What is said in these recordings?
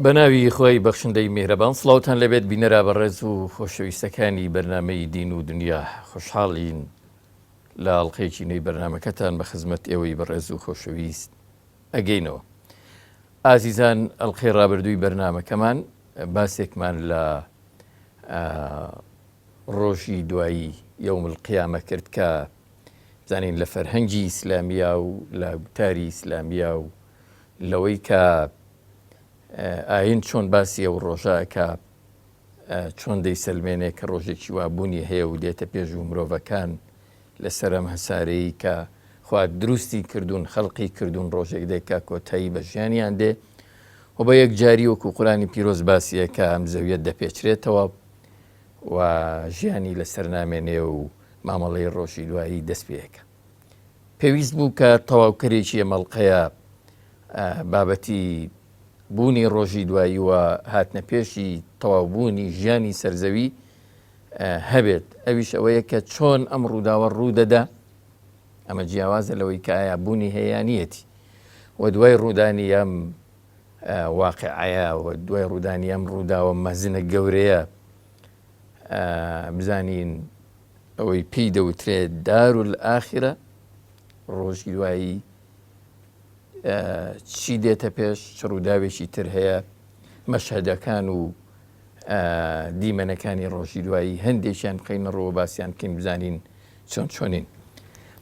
بە ناوی خوای بەخشندەی میهرەبان سڵاوتان لێبێت بینەرە بەڕێز و خۆشەویستەکانی بەرنامەی دین و دنیا خۆشحاڵین لە ئەڵلقەیەکی نوێی بەرنامەکەتان بە خزمەت ئێوەی بەڕێز و خۆشەویست ئەگەینەوە ئازیزان ئەڵلقەی ڕابردووی بەرنامەکەمان باسێکمان لە ڕۆژی دوایی یوم القیامە کرد کە بزانین لە فەرهەنگی ئیسلامیا و لە گوتاری ئیسلامیا و لەوەی کە ئاین چۆن باسی ئەو ڕۆژە ئەکا چۆن دەیسەلمێنێ کە ڕۆژێکی وا بوونی هەیە و دێتە پێش و مرۆڤەکان لەسەر ئەم هەسارەی کە خوا دروستی کردوون خەڵقی کردوون ڕۆژێک دێ کە کۆتایی بە ژیانیان دێ و بە یەکجاری وەکو قورانی پیرۆز باسیە کە ئەم زەویە دەپێچرێتەوە و ژیانی لەسەر نامێنێ و مامەڵەی ڕۆژی دوایی دەست پێەکە پێویست بوو کە تەواوکەرێکی ئەم ئەڵقەیە بابەتی بوونی ڕۆژی دوایی و هاتنە پێشی تەواوبوونی ژیانی سەرزەوی هەبێت ئەویش ئەوەیە کە چۆن ئەم ڕووداوە ڕوودەدا ئەمە جیاوازە لەوەی کە ئایا بوونی هەیە نیەتی و دوای ڕوودانی ئەم واقعەیە و دوای ڕوودانی ئەم ڕووداوە مەزنە گەورەیە بزانین ئەوەی پێی دەوترێت دار الآخرە ڕۆژی دوایی چی دێتە پێش چ ڕووداوێکی تر هەیە مەشهدەکان و دیمەنەکانی ڕۆژی دوایی هەندێکیان بخەینە ڕووە باسییان بکەین بزانین چۆن چۆنین.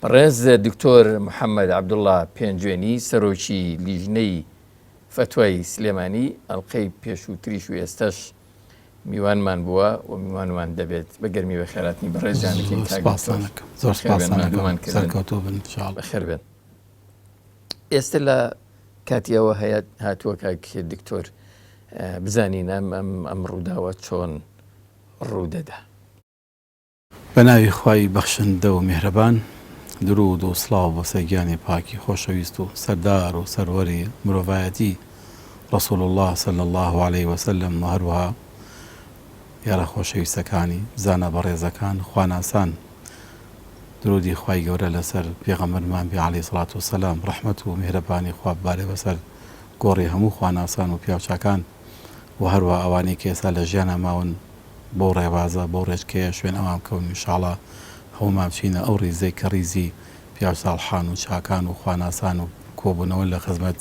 بەڕێز دکتۆر محەممەد عەبدوڵڵا پێنجوێنی سەرۆکی لیژنەی فەتوای سلێمانی ئەڵلقەی پێشووتریش و ئێستاش میوانمان بووە و میوانمان دەبێت. بە گەرمی بەخێرهاتنی بەڕێزیان دەکەین کاک دکتۆر. سپاستان ئەکەم. زۆر بەخێر بێن، سپاستان ئەکەم. ماندوومان کردن. سەرکەوتوو بن ان شاء اللە. بەخێر بێن. ئێستە لە کاتی ئەوە هەیە هاتووە کاک دکتۆر بزانین ئەم ئەم ئەم ڕووداوە چۆن ڕوودەدا. بەناوی خوای بەخشندە و میهرەبان دروود و سڵاو بۆ سەر گیانی پاکی خۆشەویست و سەردار و سەروەری مرۆڤایەتی رسول اللە صلی اللە علیە وسلم و هەروەها یارە خۆشەویستەکانی زانا بەڕێزەکان خواناسان درودی خوای گەورە لەسەر پێغەمبەرمان بێ علیە الصلوة والسلام ڕەحمەت و میهرەبانی خوا ببارێ بەسەر گۆڕی هەموو خواناسان و پیاوچاکان و هەروەها ئەوانەی کە ئێستا لە ژیانا ماون بەو ڕێبازە، بەو ڕێچکەیە شوێن ئەوان بکەون ئینشاڵا هەموومان بچینە ئەو ڕیزەی کە ڕیزی پیاو ساڵحان و چاکان و خواناسان و کۆبوونەوە لە خزمەت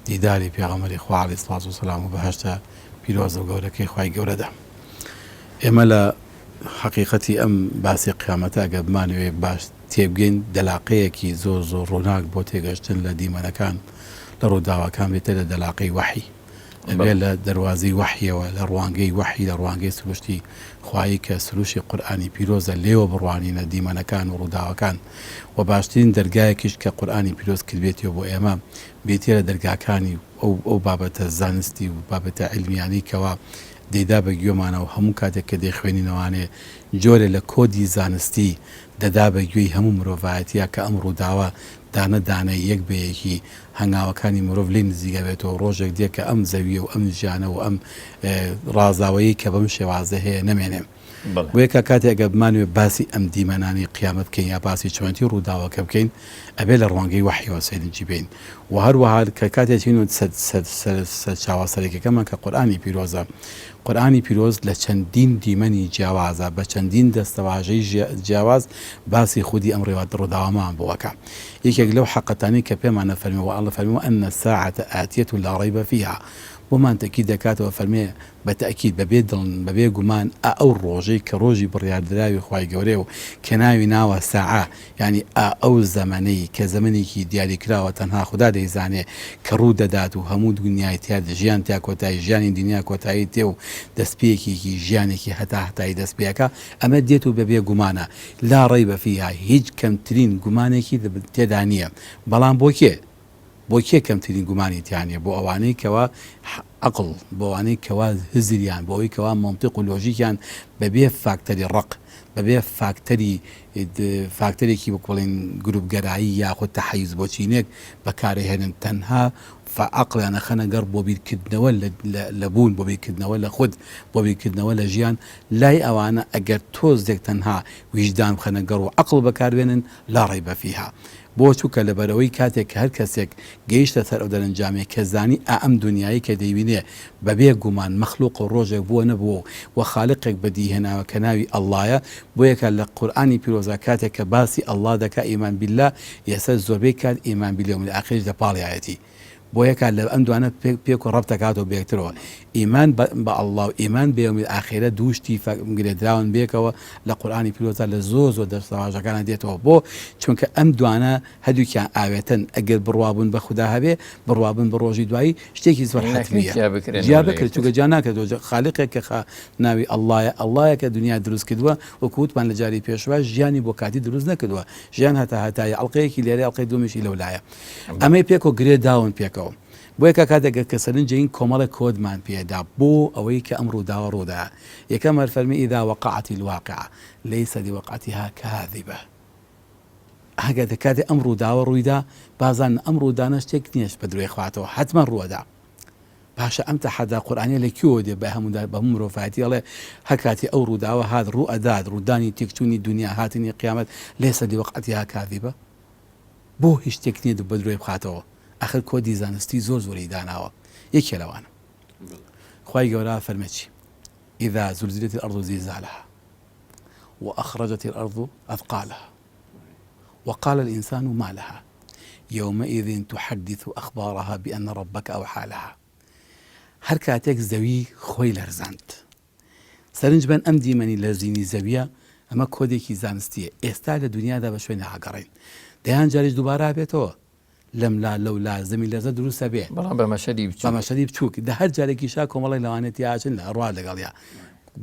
دیداری پێغەمبەری خوا علیە سڵات و سەلام و بەهەشتە پیرۆزە و گەورەکەی خوای گەورەدا. ئێمە لە حەقیقەتی ئەم باسی قیامەتە ئەگەر بمانەوێ باش تێبگەین دەلاقەیەکی زۆر زۆر ڕووناک بۆ تێگەشتن لە دیمەنەکان لە ڕووداوەکان بێتە لە دەلاقەی وەحی. ئەبێ لە دەروازەی وەحیەوە، لە ڕوانگەی وەحی، لە ڕوانگەی سروشتی خوایی کە سروشی قورئانی پیرۆزە لێوە بڕوانینە دیمەنەکان و ڕووداوەکان و باشترین دەرگایەکیش کە قورئانی پیرۆز کردبێتیەوە بۆ ئێمە بریتیە لە دەرگاکانی ئەو ئەو بابەتە زانستی و بابەتە عیلمیانەی کەوا دەیدا بە گوێمانەوە هەموو کاتێک کە دەیخوێنینەوانێ جۆرێ لە کۆدی زانستی دەدا بە گوێی هەموو مرۆڤایەتیا کە ئەم ڕووداوە دانە دانە یەک بە یەکی هەنگاوەکانی مرۆڤ لێی نزیک ئەبێتەوە ڕۆژێک دێ کە ئەم زەویە و ئەم ژیانە و ئەم ڕازاوەیەی کە بەم شێوازە هەیە نەمێنێ. بۆیە کە کاتێ ئەگەر بمانەوێ باسی ئەم دیمەنانەی قیامەت بکەین یا باسی چۆنێتی ڕووداوەکە بکەین ئەبێ لە ڕوانگەی وەحیەوە سەرنجی بەین و هەروەها کە کاتێ چین و سەرچاوە سەرەکیەکەمان کە قورئانی پیرۆزە قورئانی پیرۆز لە چەندین دیمەنی جیاوازە بە چەندین دەستەواژەی جیاواز باسی خودی ئەم ڕووداوەمان بۆ ئەکا. یەکێک لەو حەقەتانەی کە پێمان ئەفەرمێ وە اللە فەرمووی وان الساعە آتیە لا ریب فیها بۆمان تەئکید دەکاتەوە فەرمێ بە تەئکید بەبێ دڵ بەبێ گومان ئا ئەو ڕۆژەی کە ڕۆژی بڕیاردراوی خوای گەورەیە و کە ناوی ناوە ساعە یانی ئا ئەو زەمەنەی کە زەمەنێکی دیاریکراوە تەنها خودا دەیزانێ کە ڕوو دەدات و هەموو دونیای تیا ژیان تیا کۆتایی ژیانی دونیا کۆتایی تێ و دەستپێکێکی ژیانێکی هەتا هەتایی دەست پێ ئەکا ئەمە دێت و بەبێ گومانە لا ریب فیها هیچ کەمترین گومانێکی تێدا نییە بەڵام بۆ کێ؟ بۆ کێ کەمترین گومانی تیا نییە؟ بۆ ئەوانەی کەوا عەقڵ، بۆ ئەوانەی کەوا هزریان، بۆ ئەوەی کەوا مەنتیق و لۆژیکیان بەبێ فاکتەری ڕق، بەبێ فاکتەری فاکتەرێکی وەک بڵێین گروپگەرایی یاخود تەحەیوز بۆ چینێک بەکارئەهێنن تەنها عەقڵیان ئەخەنە گەڕ بۆ بیرکردنەوە لە بوون، بۆ بیرکردنەوە لە خود، بۆ بیرکردنەوە لە ژیان، لای ئەوانە ئەگەر تۆزێک تەنها ویژدان بخەنە گەڕ و عەقڵ بەکاربێنن لا ڕیب فیها. بۆ چونکە لەبەرئەوەی کاتێک کە هەر کەسێک گەیشتە سەر ئەو دەرەنجامەی کە زانی ئا ئەم دونیایەی کە دەیبینێ بەبێ گومان مەخلوقە و ڕۆژێک بووە نەبووە و وە خالقێک بەدی هێناوە کە ناوی اللە یە بۆیەکا لە قورئانی پیرۆزا کاتێک کە باسی اللە دەکا ایمان باللە یەسەر زۆربەی کات ایمان بالیوم الاخریش لە پاڵیایەتی بۆیەکا لە ئەم دوانە پێک و ڕەبت ئەکاتەوە بەیەکترەوە ئیمان بە اللە و ئیمان بە یوم الاخرە دوو شتی گرێدراون بەیەکەوە لە قورئانی پیرۆزدا لە زۆر زۆر دەستەواژەکانا دێتەوە بۆ؟ چونکە ئەم دوانە هەردووکیان ئاوێتەن ئەگەر بڕوابوون بە خودا هەبێ بڕوابوون بە ڕۆژی دوایی شتێکی زۆر حەتمیە جیا بکرێت چونکە جیا ناکرێتەوە خالقێک کە خا ناوی اللە یە اللە یە کە دنیای دروست کردووە وەکو وتمان لە جاری پێشوە ژیانی بۆ کاتی دروست نەکردووە ژیان هەتا هەتایە ئەڵقەیەکی لێرەیە ئەڵقەی دووەمیشی لەولایە ئەمەی پێکەوە گرێ داون پێکەوە. بۆیە کاک کاتێک کە سەرنجەین کۆمەڵێک کۆدمان پێ دا بۆ ئەوەی کە ئەم ڕووداوە ڕوودا. یەکەم هەر فەرمی اذا وقعت الواقعە لیس لوقعتها کاذبە. ئەگەر کاتێ ئەم ڕووداوە ڕوویدا بازانن ئەم ڕوودانە شتێک نییە بە درۆی خواتەوە حەتمەن ڕووەدا. باشە ئەم تەحەدا قورئانیە لە کوێوە دێ بە هەموو بە هەموو مرۆڤایەتی ئەڵێ هەر کاتێ ئەو ڕووداوە هات ڕوو ئەدات ڕوودانی تێکچوونی دونیا هاتنی قیامەت لیس لوقعتها کاذبە. بۆ هیچ شتێک نیە بە درۆی بخاتەوە ئەخر کۆدی زانستی زۆر زۆری داناوە یەکێ لەوانە خوای گەورە فەرمێ چی اذا زلزلت الارض زلزالها واخرجت الارض اثقالها وقال الانسان ما لها يومئذ تحدث اخبارها بان ربك اوحى لها هەر کاتێک زەوی خۆی لەرزاند سەرنج بەن ئەم دیمەنی لەرزینی زەویە ئەمە کۆدێکی زانستیە ئێستا لە دونیادا بە شوێنی ئاگەڕین دەیان جاریش دووبارە ئەبێتەوە لەم لا لەو لا زەمین لەرزە دروست ئەبێ بەڵام بە مەشەدی بچوک بە مەشەدی بچوک دە هەر جارێکیشا کۆمەڵێک لەوانەیە تیا ئەچن لە ئەڕوا لەگەڵیا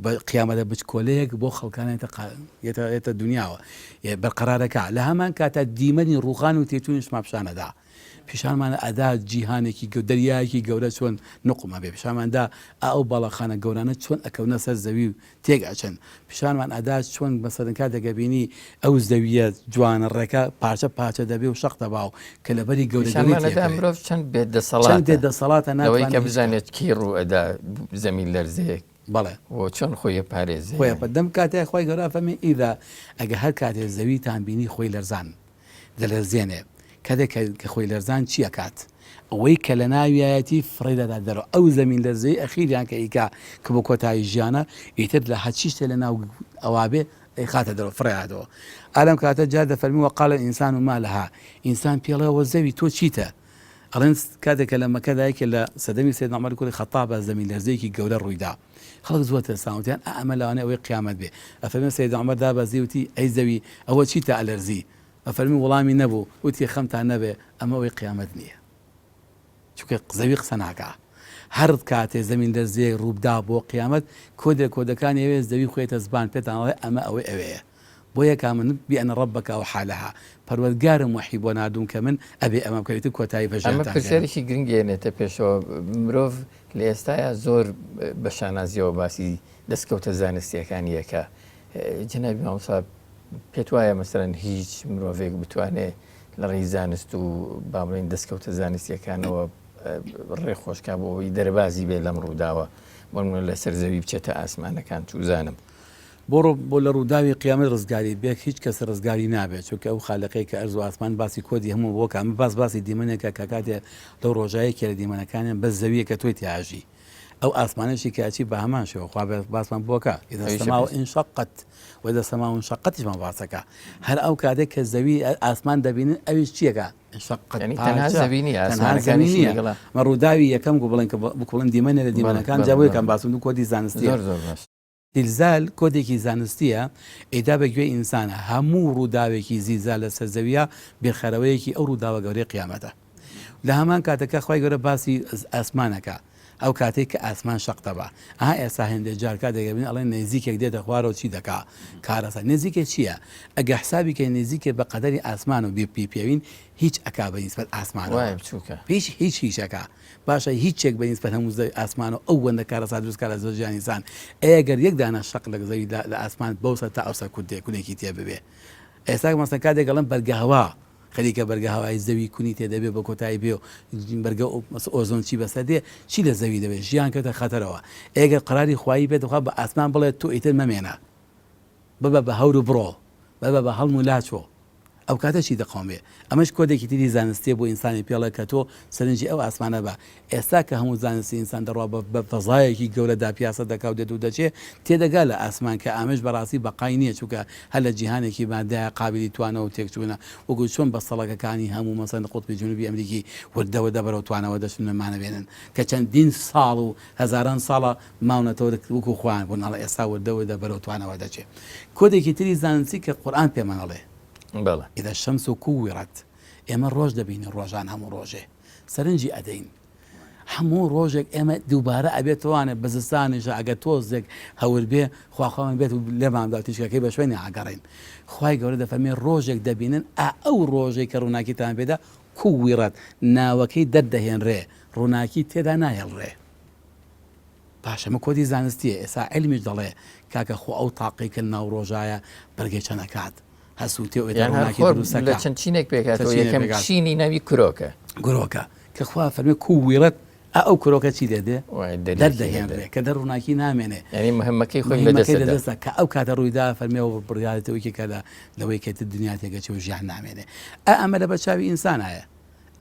بە قیامەتە بچکۆلەیەک بۆ خەڵکان ێتە ێتە ێتە دونیاوە بەرقەرارەکا لە هەمان کاتا دیمەنی ڕووخان و تێچوونیشمان پیشان ئەدا. پیشانمان ئەدا جیهانێکی گەو دەریایەکی گەورە چۆن نوقم ئەبێ پیشانمان دا ئا ئەو باڵەخانە گەورانە چۆن ئەکەونە سەر زەوی و تێک ئەچن پیشانمان ئەدا چۆن مەسەلەن کاتێک ئەبینی ئەو زەویە جوانە ڕێکە پارچە پارچە دەبێ و شەق دەبا و کە لەبەری گەورە گەورەی پیشانمان ئەدا تێکەوێ مرۆڤ چەند بێ چەند دەسەڵاتە بێ دەسەڵاتە لەوەی ناتوانێ کە هیچ بکا بزانێت کەی ڕوو ئەدا زەمین لەرزەیەک بەڵێ. و چۆن خۆی ئەپارێزێ خۆی یانی. ئەپا دەم کاتێ خوای گەورە ئەفەرمێ ئیذا ئەگەر هەر کاتێ زەویتان بینی خۆی لەرزان دەلەرزێنێ. کاتێک کە کە خۆی لەرزان چی ئەکات؟ ئەوەی کە لە ناویایەتی فڕێی دەدا دەرەوە. ئەو زەمین لەرزەی ئەخیریان کە ئیکا کە بۆ کۆتایی ژیانە ئیتر لە هەرچی شتێ لە ناو ئەوا بێ ئەیخاتە دەرەوە فڕێیاتەوە. ئا لەم کاتە جا دەفەرمی وقال الانسان ما لها ئینسان پێڵێ وە زەوی تۆ چیتە؟ ئەڵێن کاتێک کە لە مەکەدا یەکێ لە سەردەمی سەیدنا عومەری کوڕی خەتابە زەمین لەرزەیەکی گەورە ڕوویدا. خەڵک زۆر ترسان وتیان ئا ئەمە لەوانەیە ئەوەی قیامەت بێ. ئەفەرمێ سەیدنا عومەر دابەزی وتی ئەی زەوی ئەوە چیتە ئەلەرزی؟ ئەفەرمی وڵامی نەبوو وتی خەمتان نەبێ ئەمە ئەوەی قیامەت نیە چونکە زەوی قسە ناکا هەر کاتێ زەمین لەرزەیەک ڕووبدا بۆ قیامەت کۆدێ کۆدەکانی ئەوێ زەوی خۆیتە زبان پێتان ئەڵێ ئەمە ئەوەی ئەوێیە بۆیە کا من بأن ربک اوحی لها پەروەردگارم وەحی بۆ ناردووم کە من ئەبێ ئەمە بکەم ئیتر کۆتایی بە ئەمە ژیانتان دێنم. پرسیارێکی گرنگ ێنێتە پێشەوە مرۆڤ لە ئێستایا زۆر بە شانازیەوە باسی دەستکەوتە زانستیەکانی ئەکا جەنابی مامۆستا پێت وایە مەسەلەن هیچ مرۆڤێک بتوانێ لە ڕێی زانست و با بڵێین دەستکەوتە زانستیەکانەوە ڕێ خۆشکا بۆ ئەوەی دەربازی بێ لەم ڕووداوە بۆ نمونە لەسەر زەوی بچێتە ئاسمانەکان چوزانم. بۆ بۆ لە ڕووداوی قیامەت ڕزگاری بێت هیچ کەس ڕزگاری نابێت چونکە ئەو خالقەی کە ئەرز و ئاسمان باسی کۆدی هەموو بۆ کە ئەمە باس باسی دیمەنێکە کە کاتێ لەو ڕۆژە یەکێ لە دیمەنەکانیان بەس زەویە کە تۆی تیا ئەژی ئەو ئاسمانەشی کە ئەچی بە هەمان شێوە خوا باسمان بۆکە اذا السماء انشقت و اذا السماء انشقتیشمان باسەکە هەر ئەو کاتێک کە زەوی ئاسمان دەبینن ئەویش چیەکە انشقت یعنی تەنها زەوی نییە تەنها زەوی نییە مە ڕووداوی یەکەم گو بڵێن کە بکوڵن دیمەنە لە دیمەنەکان جا بۆ یەکەم باسم دوو کۆدی زانستیە زۆر زۆر باش زلزال کۆدێکی زانستیە ئەیدا بە گوێی ئینسانە هەموو ڕووداوێکی زیلزال لەسەر زەویە بیرخەرەوەیەکی ئەو ڕووداوە گەورەی قیامەتە لە هەمان کاتەکە خوای گەورە باسی ئاسمانەکە ئەو کاتێک کە ئاسمان شەق دەبا ئەها ئێستا هێندێ جار کاتێک ئەبین ئەڵێن نێزیکێک دێتە خوارەوە چی دەکا کارەسات نێزیکێ چییە ئەگە حسابی کەین نێزیکێ بە قەدەری ئاسمان و بیپێوین هیچ ئەکا بە نیسبەت ئاسمانەوە وایە بچووکە هیچ هیچ هیچ ئەکا باشە هیچێک بە نیسبەت هەموو زەوی ئاسمان و ئەو وەندە کارەسات دروست کا لە زەوی ژیانی ئینسان ئەی ئەگەر یەک دانە شەق لە زەوی لە ئاسمان بەو سەر تا ئەو سەر کوردێ کونێکی تێ ببێ ئێستا مەسەن کاتێک ئەڵێن بەرگە هەوا خەریکە بەرگە هەوای زەوی کونی تێ دەبێ بە کۆتایی بێ و بەرگە ئۆزۆن چی بەسەر دێ چی لە زەوی دەبێ ژیان کەوتە خەتەرەوە ئەی ئەگەر قەراری خوایی بێت خوا بە ئاسمان بڵێ تۆ ئیتر مەمێنە ببە بە هەور و بڕۆ ببە بە هەڵم و لاچۆ. ئەو کاتە چی دەقەومێ؟ ئەمەش کۆدێکی تری زانستیە بۆ ئینسانی پێڵێ کە تۆ سەرنجی ئەو ئاسمانە بە. ئێستا کە هەموو زانستی ئینسان دەڕوا بە بە فەزایەکی گەورەدا پیاسە دەکا و دێت و دەچێ، تێدەگا لە ئاسمان کە ئامەش بەڕاستی بەقای نیە چونکە هەر لە جیهانێکی ماددایە قابیلی توانەوە و تێکچوونە وەکو چۆن بەستەڵەکەکانی هەموو مەسەلەن قوتبی جنوبی ئەمریکی وردە وردە بەرەو توانەوە دەچن و نەمانەبێنن کە چەندین ساڵ و هەزاران ساڵە ماونەتەوە وەکو خۆیان بوون ئەڵێ ئێستا وردە وردە بەرەو توانەوە دەچێ. کۆدێکی تری زانستی کە قورئان پێمان ئەڵێ. بەڵێ. اذا الشمس کورت ئێمە ڕۆژ دەبینین ڕۆژان هەموو ڕۆژێ سەرنجی ئەدەین هەموو ڕۆژێک ئێمە دووبارە ئەبێتوانێ بە زستانیشە ئەگەر تۆزێک هەور بێ خواخوامان بێت و لێماندا تیشکەکەی بە شوێنی ئاگەڕین خوای گەورە دەفەرمێ ڕۆژێک دەبینن ئا ئەو ڕۆژەی کە ڕووناکیتان پێدا کوورت ناوەکەی دەردەهێنرێ ڕووناکی تێدا ناهێڵرێ باشە ئەمە کۆدی زانستیە ئێستا عیلمیش دەڵێ کاکە خۆ ئەو تاقەی کە ناو ڕۆژایە بەرگەی چەند ئەکات هەسووتێ و یان هەر ڕووناکی خۆر دروست لە ئەکا چەند چینێک چەند پێکهاتووە چینێک یەکەم پێکهات چینی ناوی کرۆکە. گرۆکە کە خوا فەرمی کوویڕەت ئا ئەو کرۆکە چی لێ دێ وای دەریەکێنێ دەردەهێنرێ کە دەر ڕووناکی نامێنێ یانی مهمەکەی خۆی لە مهمەکەی دەست لە ئەدا. دەستدا کە ئەو کاتە ڕوویدا فەرمی ئەو بڕیارێتەوە یەکێکە لە لەوەی کە تر دنیا تێکەچێ و ژیان نامێنێ ئا ئەمە لەبەر چاوی ئینسانایە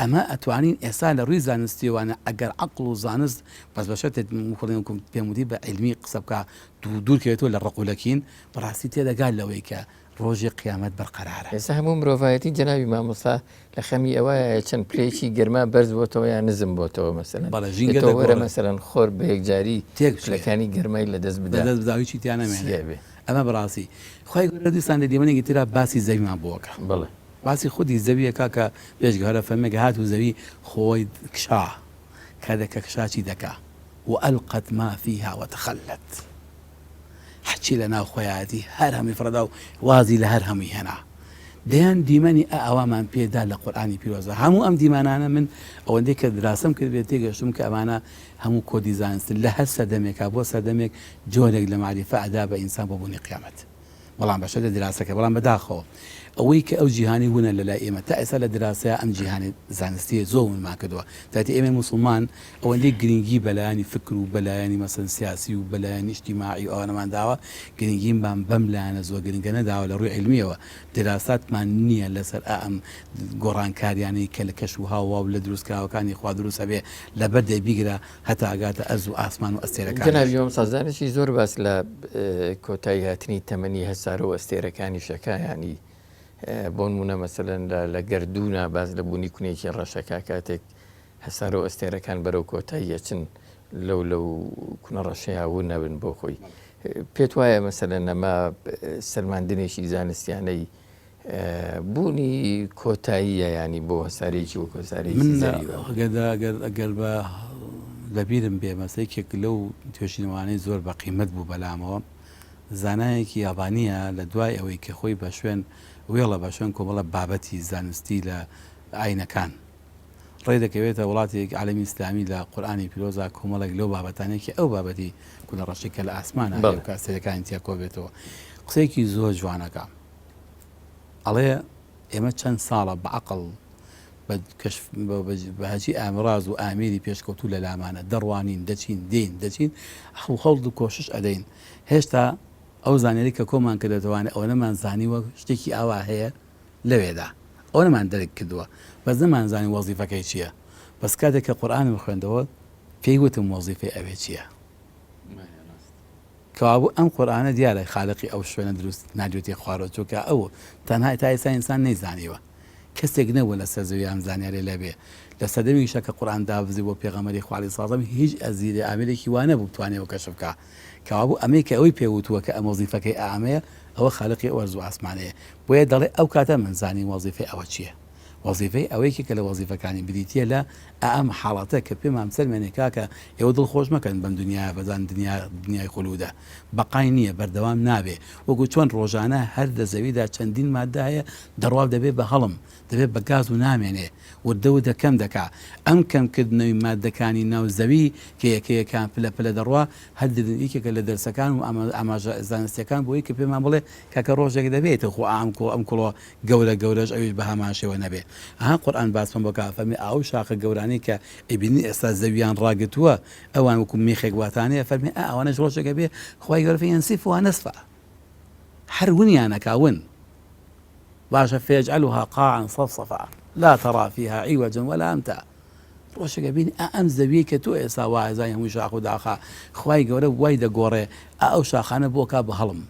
ئەمە ئەتوانین ئێستا لە ڕووی زانستیەوانە ئەگەر عەقڵ و زانست بەس بە شەرتێک وەکو پێم وتی بە عیلمی قسە بکا دوور کەوێتەوە لە ڕق و لە کین بەڕاستی تێدەگات لەوەی کە ڕۆژی قیامەت بەرقەرارە. ئێستا هەموو مرۆڤایەتی جەنابی مامۆستا لە خەمی ئەوایە چەند پلەیەکی گەرما بەرز بۆتەوە یان نزم بۆتەوە مەسەلەن بەڵێ ژینگە تۆ وەرە دەگۆڕێ. مەسەلەن خۆر بە یەکجاری تێک بچێ. پلەکانی گەرمای لە دەست بدا لە دەست بدا و هیچی تیا نەمێنێ. چی ئەبێ؟ ئەمە بەڕاستی خوای گەورە دیسان لە دیمەنێکی ترا باسی زەویمان بۆ ئەکا. بەڵێ. باسی خودی زەویە کاکە بێجگە فەرمێ کە هات و زەوی خۆی کشا کە کە کشا چی دەکا وألقت ما فیها وتخلت هەرچی لە ناو خۆیایەتی هەر هەمووی فڕێدا و وازی لە هەر هەمووی هێنا دەیان دیمەنی ئە ئاوامان پێدا لە قورئانی پیرۆزە هەموو ئەم دیمانانە من ئەوەندەی کە دراسەم کرد بێت تێگەشتم کە ئەمانە هەموو کۆدی زانستن لە هەر سەردەمێکا بۆ سەردەمێک جۆرێک لە مەعریفە ئەدا بە ئینسان بۆ بوونی قیامەت. بەڵام بەشە لە دراسەکە بەڵام بەداخەوە ئەوەی کە ئەو جیهانی ونە لە لای ئێمە تا ئێستا لە دراسەیا ئەم جیهانی زانستیە زۆر ونمان کردووە تاتی ئێمەی موسڵمان ئەوەندەی گرنگی بە لایەنی فکر و بە لایەنی مەسەن سیاسی و بە لایەنی ئیجتیماعی و ئەوانەمان داوە گرنگیمان بەم لایەنە زۆر گرنگە نەداوە لە ڕووی عیلمیەوە دراساتمان نییە لەسەر ئا ئەم گۆڕانکاریانەی کە لە کەش و هاوا و لە دروستکراوەکانی خوا دروست ئەبێ لە بەردێ بیگرە هەتا ئەگاتە ئەرز و ئاسمان و ئەستێرەکانیش. جەنابی مامۆستا زانستی زۆر باس لە کۆتایی هاتنی تەمەنی هەسارە و ئەستێرەکانیش ئەکا یانی بۆ نموونە مەسەلەن لە گەردوونا باس لە بوونی کونێکی ڕەشەکە کاتێک هەسارە و ئەستێرەکان بەرەو کۆتایی ئەچن لەو لەو کونە ڕەشەیا ون نەبن بۆ خۆی پێت وایە مەسەلەن ئەمە سەلماندنێکی زانستیانەی بوونی کۆتاییە یانی بۆ هەسارەیەکی وەک هەسارەیەکی من زەوی وا. ئەگەر ئەگەر ئەگەر بە لەبیرم بێ مەسە یەکێک لەو توێژینەوانەی زۆر بە قیمەت بوو بەلامەوە زانایەکی یابانییە لە دوای ئەوەی کە خۆی بە شوێن وێڵە بە شوێن کۆمەڵە بابەتی زانستی لە ئاینەکان ڕێ دەکەوێتە وڵاتێک عالەمی ئیسلامی لە قورئانی پیرۆزا کۆمەڵێک لەو بابەتانەی کە ئەو بابەتی کونە ڕەشی کە لە ئاسمانە بەڵێ. کە ئەستێرەکانی تیا کۆبێتەوە قسەیەکی زۆر جوانەکە ئەڵێ ئێمە چەند ساڵە بە عەقڵ بە کەشف بە هەرچی ئامراز و ئامێری پێشکەوتوو لە لامانە دەڕوانین دەچین دێین دەچین هەوڵ و کۆشش ئەدەین هێشتا ئەو زانیاری کە کۆمان کردێتوانێ ئەوەنەمان زانیوە شتێکی ئاوا هەیە لەوێدا ئەوەنەمان دەرک کردووە بەس نەمانزانی وەزیفەکەی چییە بەس کاتێک کە قورئانم خوێندەوە پێی وتم وەزیفەی ئەوێ چییە کەوابوو ئەم قورئانە دیارە خالقی ئەو شوێنە دروست ناردوێتی خوارەوە چونکە ئەو تەنها تا ئێستا ئینسان نەیزانیوە کەسێک نەبووە لەسەر زەوی ئەم زانیاریە لەبێ لە سەردەمێکیشا کە قورئان دابەزی بۆ پێغەمبەری خوا علیە سڵام هیچ ئەزیرێ ئامێرێکی وا نەبوو بتوانێ ئەو کەشف بکا کەوابوو ئەمەی کە ئەوی پێ وتووە کە ئەم وەزیفەکەی ئامەیە ئەوە خالقی ئەو ئەرز و ئاسمانەیە بۆیە دەڵێ ئەو کاتە من زانیم وەزیفەی ئەوە چییە وەزیفەی ئەوە یەکێکە لە وەزیفەکانی بریتیە لە ئەم حاڵەتە کە پێمان بسەلمێنێ کاکە ئێوە دڵ خۆش مەکەن بەم دنیایە بەزان دنیا دنیای خولودە بەقای نییە بەردەوام نابێ وەکو چۆن ڕۆژانە هەر لە زەویدا چەندین مادە هەیە دەڕوا و دەبێ بە هەڵم دەبێ بە گاز و نامێنێ وردە وردە کەم دەکا ئەم کەم کردنەوەی مادەکانی ناو زەوی کە یەکە یەکان پلە پلە دەڕوا هەر یەکێکە لە دەرسەکان و ئاماژە زانستیەکان بۆی کە پێمان بڵێ کاکە ڕۆژێک دەبێتە خۆ ئەم کۆ ئەم کوڵۆ گەورە گەورەش ئەویش بەهەمان شێوە نەبێ ئەها قورئان باسمان بۆ کا ئەفەرمێ ئاو شاخە گەورانەی کە ئەیبینن ئێستا زەویان ڕاگرتووە ئەوان وەکو میخێک واتانەیە فەرمێ ئا ئەوانەش ڕۆژێک ئەبێ خوای گەورە فەینسفها نسفا هەر ونیان ئەکا ون. باشە فیجعلها قاعا صفصفا لا ترا فیها عوجا ولا امتا ڕۆژێک ئەبینی ئا ئەم زەویەی کە تۆ ئێستا وا ئەزانی هەمووی شاخ و داخە خوای گەورە وای دەگۆڕێ ئا ئەو شاخانە بۆ کا بە هەڵم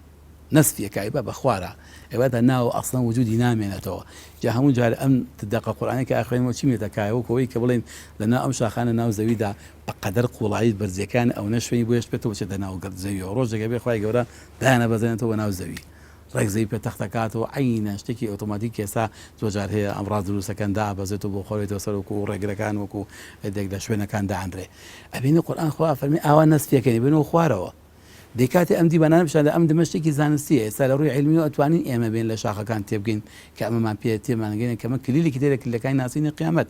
نەسفی ئەکا ئەیبا بە خوارا ئەیباتە ناوە ئەسڵەن وجودی نامێنێتەوە جا هەموو جار ئەم دەقە قورئانەی کە ئەخوێنمەوە چیم لێتە کایە وەکو ئەوەی کە بڵێین لە ناو ئەم شاخانە ناو زەویدا بە قەدەر قوڵایی بەرزیەکان ئەونە شوێنی بۆ هێشتبێتەوە بچێتە ناو زەویەوە ڕۆژێک ئەبێ خوای گەورە دایانەبەزێنێتەوە بە ناو زەوی ڕێک زەوی پێ تەخت ئەکاتەوە عەینەن شتێکی ئۆتۆماتیک کە ئێستا زۆر جار هەیە ئەمڕاز دروستەکەن دائەبەزێتەوە بۆ خۆێتەوە سەر وەکو ڕێگرەکان وەکو هەندێک لە شوێنەکان دائەنرێ ئەبینی قورئان خوا ئەفەرمێ ئاوا نەسفیەکەنی بێنەوە خوارەوە دەی کاتێ ئەم دیمەنانە پیشان دە ئەم دمە شتێکی زانستیە ئێستا لە ڕووی عیلمیەوە ئەتوانین ئێمە بێن لە شاخەکان تێبگەین کە ئەمەمان پێ تێمانگەین کە ئەمە کلیلێکی ترە لە کلیلەکانی ناسینی قیامەت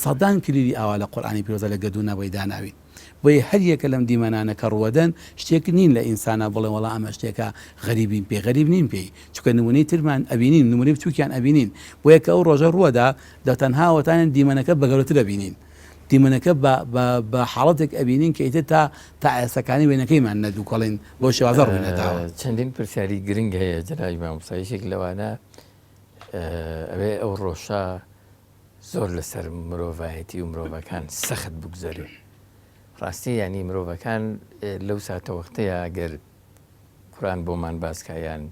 سەدان کلیلی ئاوا لە قورئانی پیرۆزا لە گەردوونا بۆی داناوین بۆیە هەر یەکە لەم دیمەنانە کە ڕووەدەن شتێک نین لە ئینسانا بڵێن وەڵا ئەمە شتێکە غەریبین پێی، غەریب نین پێی، چونکە نموونەی ترمان ئەبینین، نموونەی بچووکیان ئەبینین، بۆیە کە ئەو ڕۆژە ڕووەدا دە تەنها وەتانێن دیمەنەکە بە گەورەتر ئەبینین، دیمەنەکە بە بە بە حاڵەتێک ئەبینین کە ئیتر تا تا ئێستاکانی وێنەکەیمان نەدووکەڵین بەو شێوازە ڕووی نەداوە. چەندین پرسیاری گرنگ هەیە جەنابی مامۆستا، یەکێک لەوانە ئەوێ ئەو ڕۆژە زۆر لەسەر مرۆڤایەتی و مرۆڤەکان سەخت بگوزەرێ ڕاستی یانی مرۆڤەکان لەو ساتەوەختەیە گەر قورئان بۆمان باس کا یان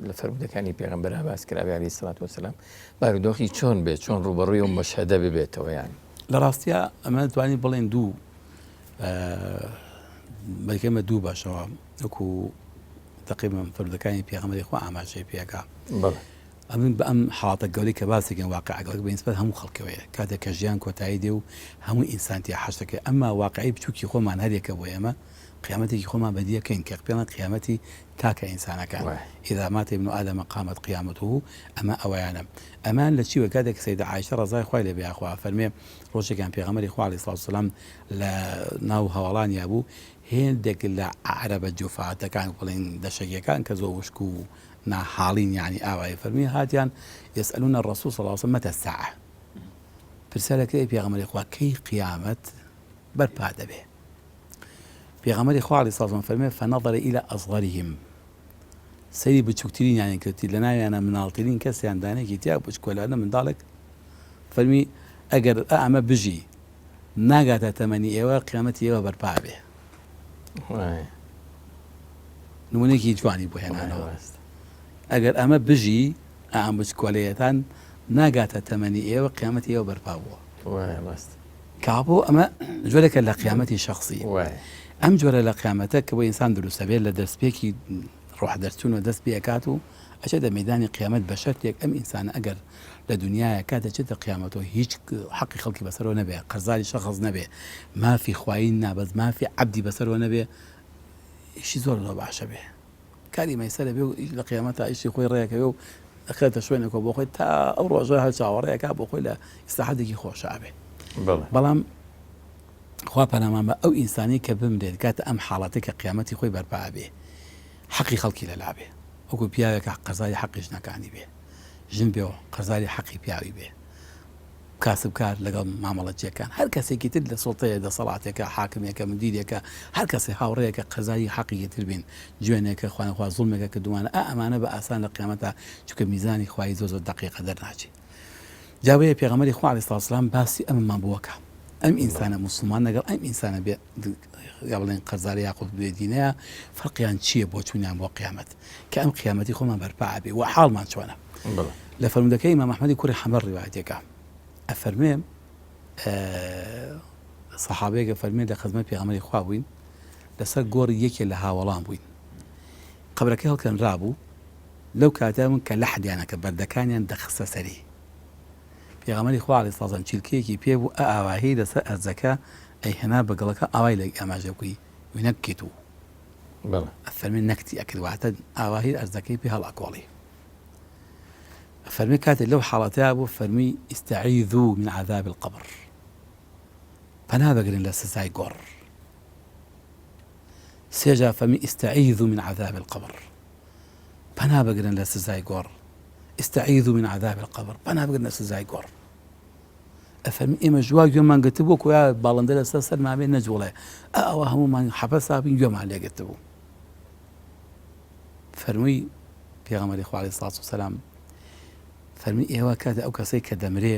لە فەرموودەکانی پێغەمبەرا باس کراوێ عەلەیهی سڵات وەسەلام بارودۆخی چۆن بێ چۆن ڕووبەڕووی ئەو مەشهەدە ببێتەوە یان لە ڕاستیا ئەمە توانین بڵێن دوو بەکەمە دوو باشەوە وەکو تقریبا فەرموودەکانی پێغەمبەری خوا ئاماژەی پێکا بەڵێ ئەمن بە ئەم حاڵەتە گەورەی کە باسی دەکەین واقیعە گەورەکە بە نیسبەت هەموو خەڵکەوەیە کاتێک کە ژیان کۆتایی دێ و هەموو ئینسان تیا حەش دەکرێ ئەمما واقیعی بچووکی خۆمان هەر یەکە بۆ ئێمە قیامەتێکی خۆمان بەدی ئەکەین کە پێڵێن قیامەتی تاکە ئینسانەکان اذا مات ابن آدم قامت قیامته ئەمە ئەوەیانە ئەمان لە چیوە کاتێک کە سەیدە عائشە ڕەزای خوای لێ بێ ئاخوا ئەفەرمێ ڕۆژێکیان پێغەمبەری خوا علیە الصلوة والسلام لە ناو هەواڵانیا بوو هێندێک لە عەرەبە جوفاتەکان بڵێن دەشەکیەکان کە زۆر وشک و نا حاڵین یەعنی ئاوایی فەرمووی هاتیان یسئلون الرسول صلی اللە علیە وسلم متى الساعە پرسیار دەکرێ ئەی پێغەمبەری خوا کەی قیامەت بەرپا دەبێ پێغەمبەری خوا علیە الصلوة والسلام فەرمووی فنظر الى اصغرهم سەیری بچووکترینیانی کرد لە ناویانە مناڵترین کەسیان دانێکی تیا بچکۆلانە منداڵێک فەرمی ئەگەر ئەمە بژی ناگاتە تەمەنی ئێوە قیامەتی ئێوە بەرپا بێ نمونەیەکی جوانی بۆ هێنانەوە ئەگەر ئەمە بژی ئەم بچکۆلەیەتان ناگاتە تەمەنی ئێوە قیامەتی ئێوە بەرپا بووە کابۆ ئەمە جۆرێکە لە قیامەتی شخصی ئەم جۆرە لە قیامەتە کە بۆ ئینسان دروستە بێت لە دەستپێکی ڕۆح دەرچوون و دەست پێکات و ئەچێتە مەدانی قیامەت بە شەرتێک ئەم ئینسانە ئەگەر لە دنیاە کات دەچێتە قیامەتەوە هیچ حەقی خەڵکی بەسەرەوە نەبێ قەرزاری شەخص نەبێ مافی خوایی نابەز مافی عەبدی بەسەرەوە نەبێ ئیشی زۆر زۆر باشە بێ کاری مەیسەرە بێ و لە قیامەتا ئیشی خۆی ڕێکەوێ و ئەخرێتە شوێنێکەوە بۆ خۆی تا ئەو ڕۆژە هەر چاوەڕێکا بۆ خۆی لە ئیسراحەتێکی خۆشا بێ بەڵام خوا پەنامان بە ئەو ئینسانی کە بمرێت کاتە ئەم حاڵەتێک کە قیامەتی خۆی بەرپا بێ حەقی خەڵکی لەلا بێ وەکو پیاوێکە قەرزاری حەقی ژنەکانی بێ ژن بێ و قەرزاری حەقی پیاوی بێ کاسبکار لەگەڵ مامەڵەچیەکان هەر کەسێکی تر لە سوڵتەیە دەسەڵاتێکە حاکمێکە مدیرێکە هەر کەسێ هاوڕێیەکە قەرزاری حەقی تر بین جوێنێکە خوانەخوا زوڵمێکە کردومانە ئا ئەمانە بە ئاسان لە قیامەتا چونکە میزانی خوایی زۆر زۆر دەقیقە دەرناچێ جا بۆیە پێغەمبەری خوا علیە سڵاو سلام باسی ئەمەمان بۆ کە ئەم ئینسانە موسڵمان لەگەڵ ئەم ئینسانە بێ یا بڵێن قەرزارە یاخود بێ دینەیە فەرقیان چییە بۆ چوونیان بۆ قیامەت کە ئەم قیامەتی خۆمان بەرپا ئەبێ و حاڵمان چۆنە لە فەرموودەکەی ئیمام ئەحمەدی کوڕی حەنبەڵ ڕیوایەتێکە ئەفەرمێ سەحابەیەک ئەفەرمێ لە خزمەت پێغەمبەری خوا بووین لەسەر گۆڕی یەکێ لە هاوەڵان بووین قەبرەکەی هەڵکەنرابوو لەو کاتە بوون کە لەحدیانە کە بەردەکانیان دەخستە سەری پێغەمبەری خوا عەلەیهی سڵاو چیلکەیەکی پێ بوو ئە ئاواهی لەسەر ئەرزەکە ئەیهێنا بە گڵەکە ئاوای لە ئاماژە بکەی وینەککیت و ئەفەرمێ نەکتی ئەکرد واتە ئاواهی ئەرزەکەی پێ هەڵئەکۆڵی ئەفەرمێ کاتێ لەو حاڵەتەیا بوو فەرمی استعیذوا من عذاب القبر پەنا بگرن لە سزای گۆڕ سێجا فەرمی استعیذوا من عذاب القبر پەنا بگرن لە سزای گۆڕ استعیذوا من عذاب القبر پەنا بگرن لە سزای گۆڕ ئەفەرمی ئێمەش وا گوێمان گرتبوو کۆیا باڵندە لەسەر سەرمان بێ نەجوڵێ ئا ئەوە هەموومان حەپەسابین گوێمان لێ گرتبوو فەرمووی. پێغەمبەری خوا علیە سڵات وسلام فەرمی ئێوە کاتێ ئەو کەسەی کە دەمرێ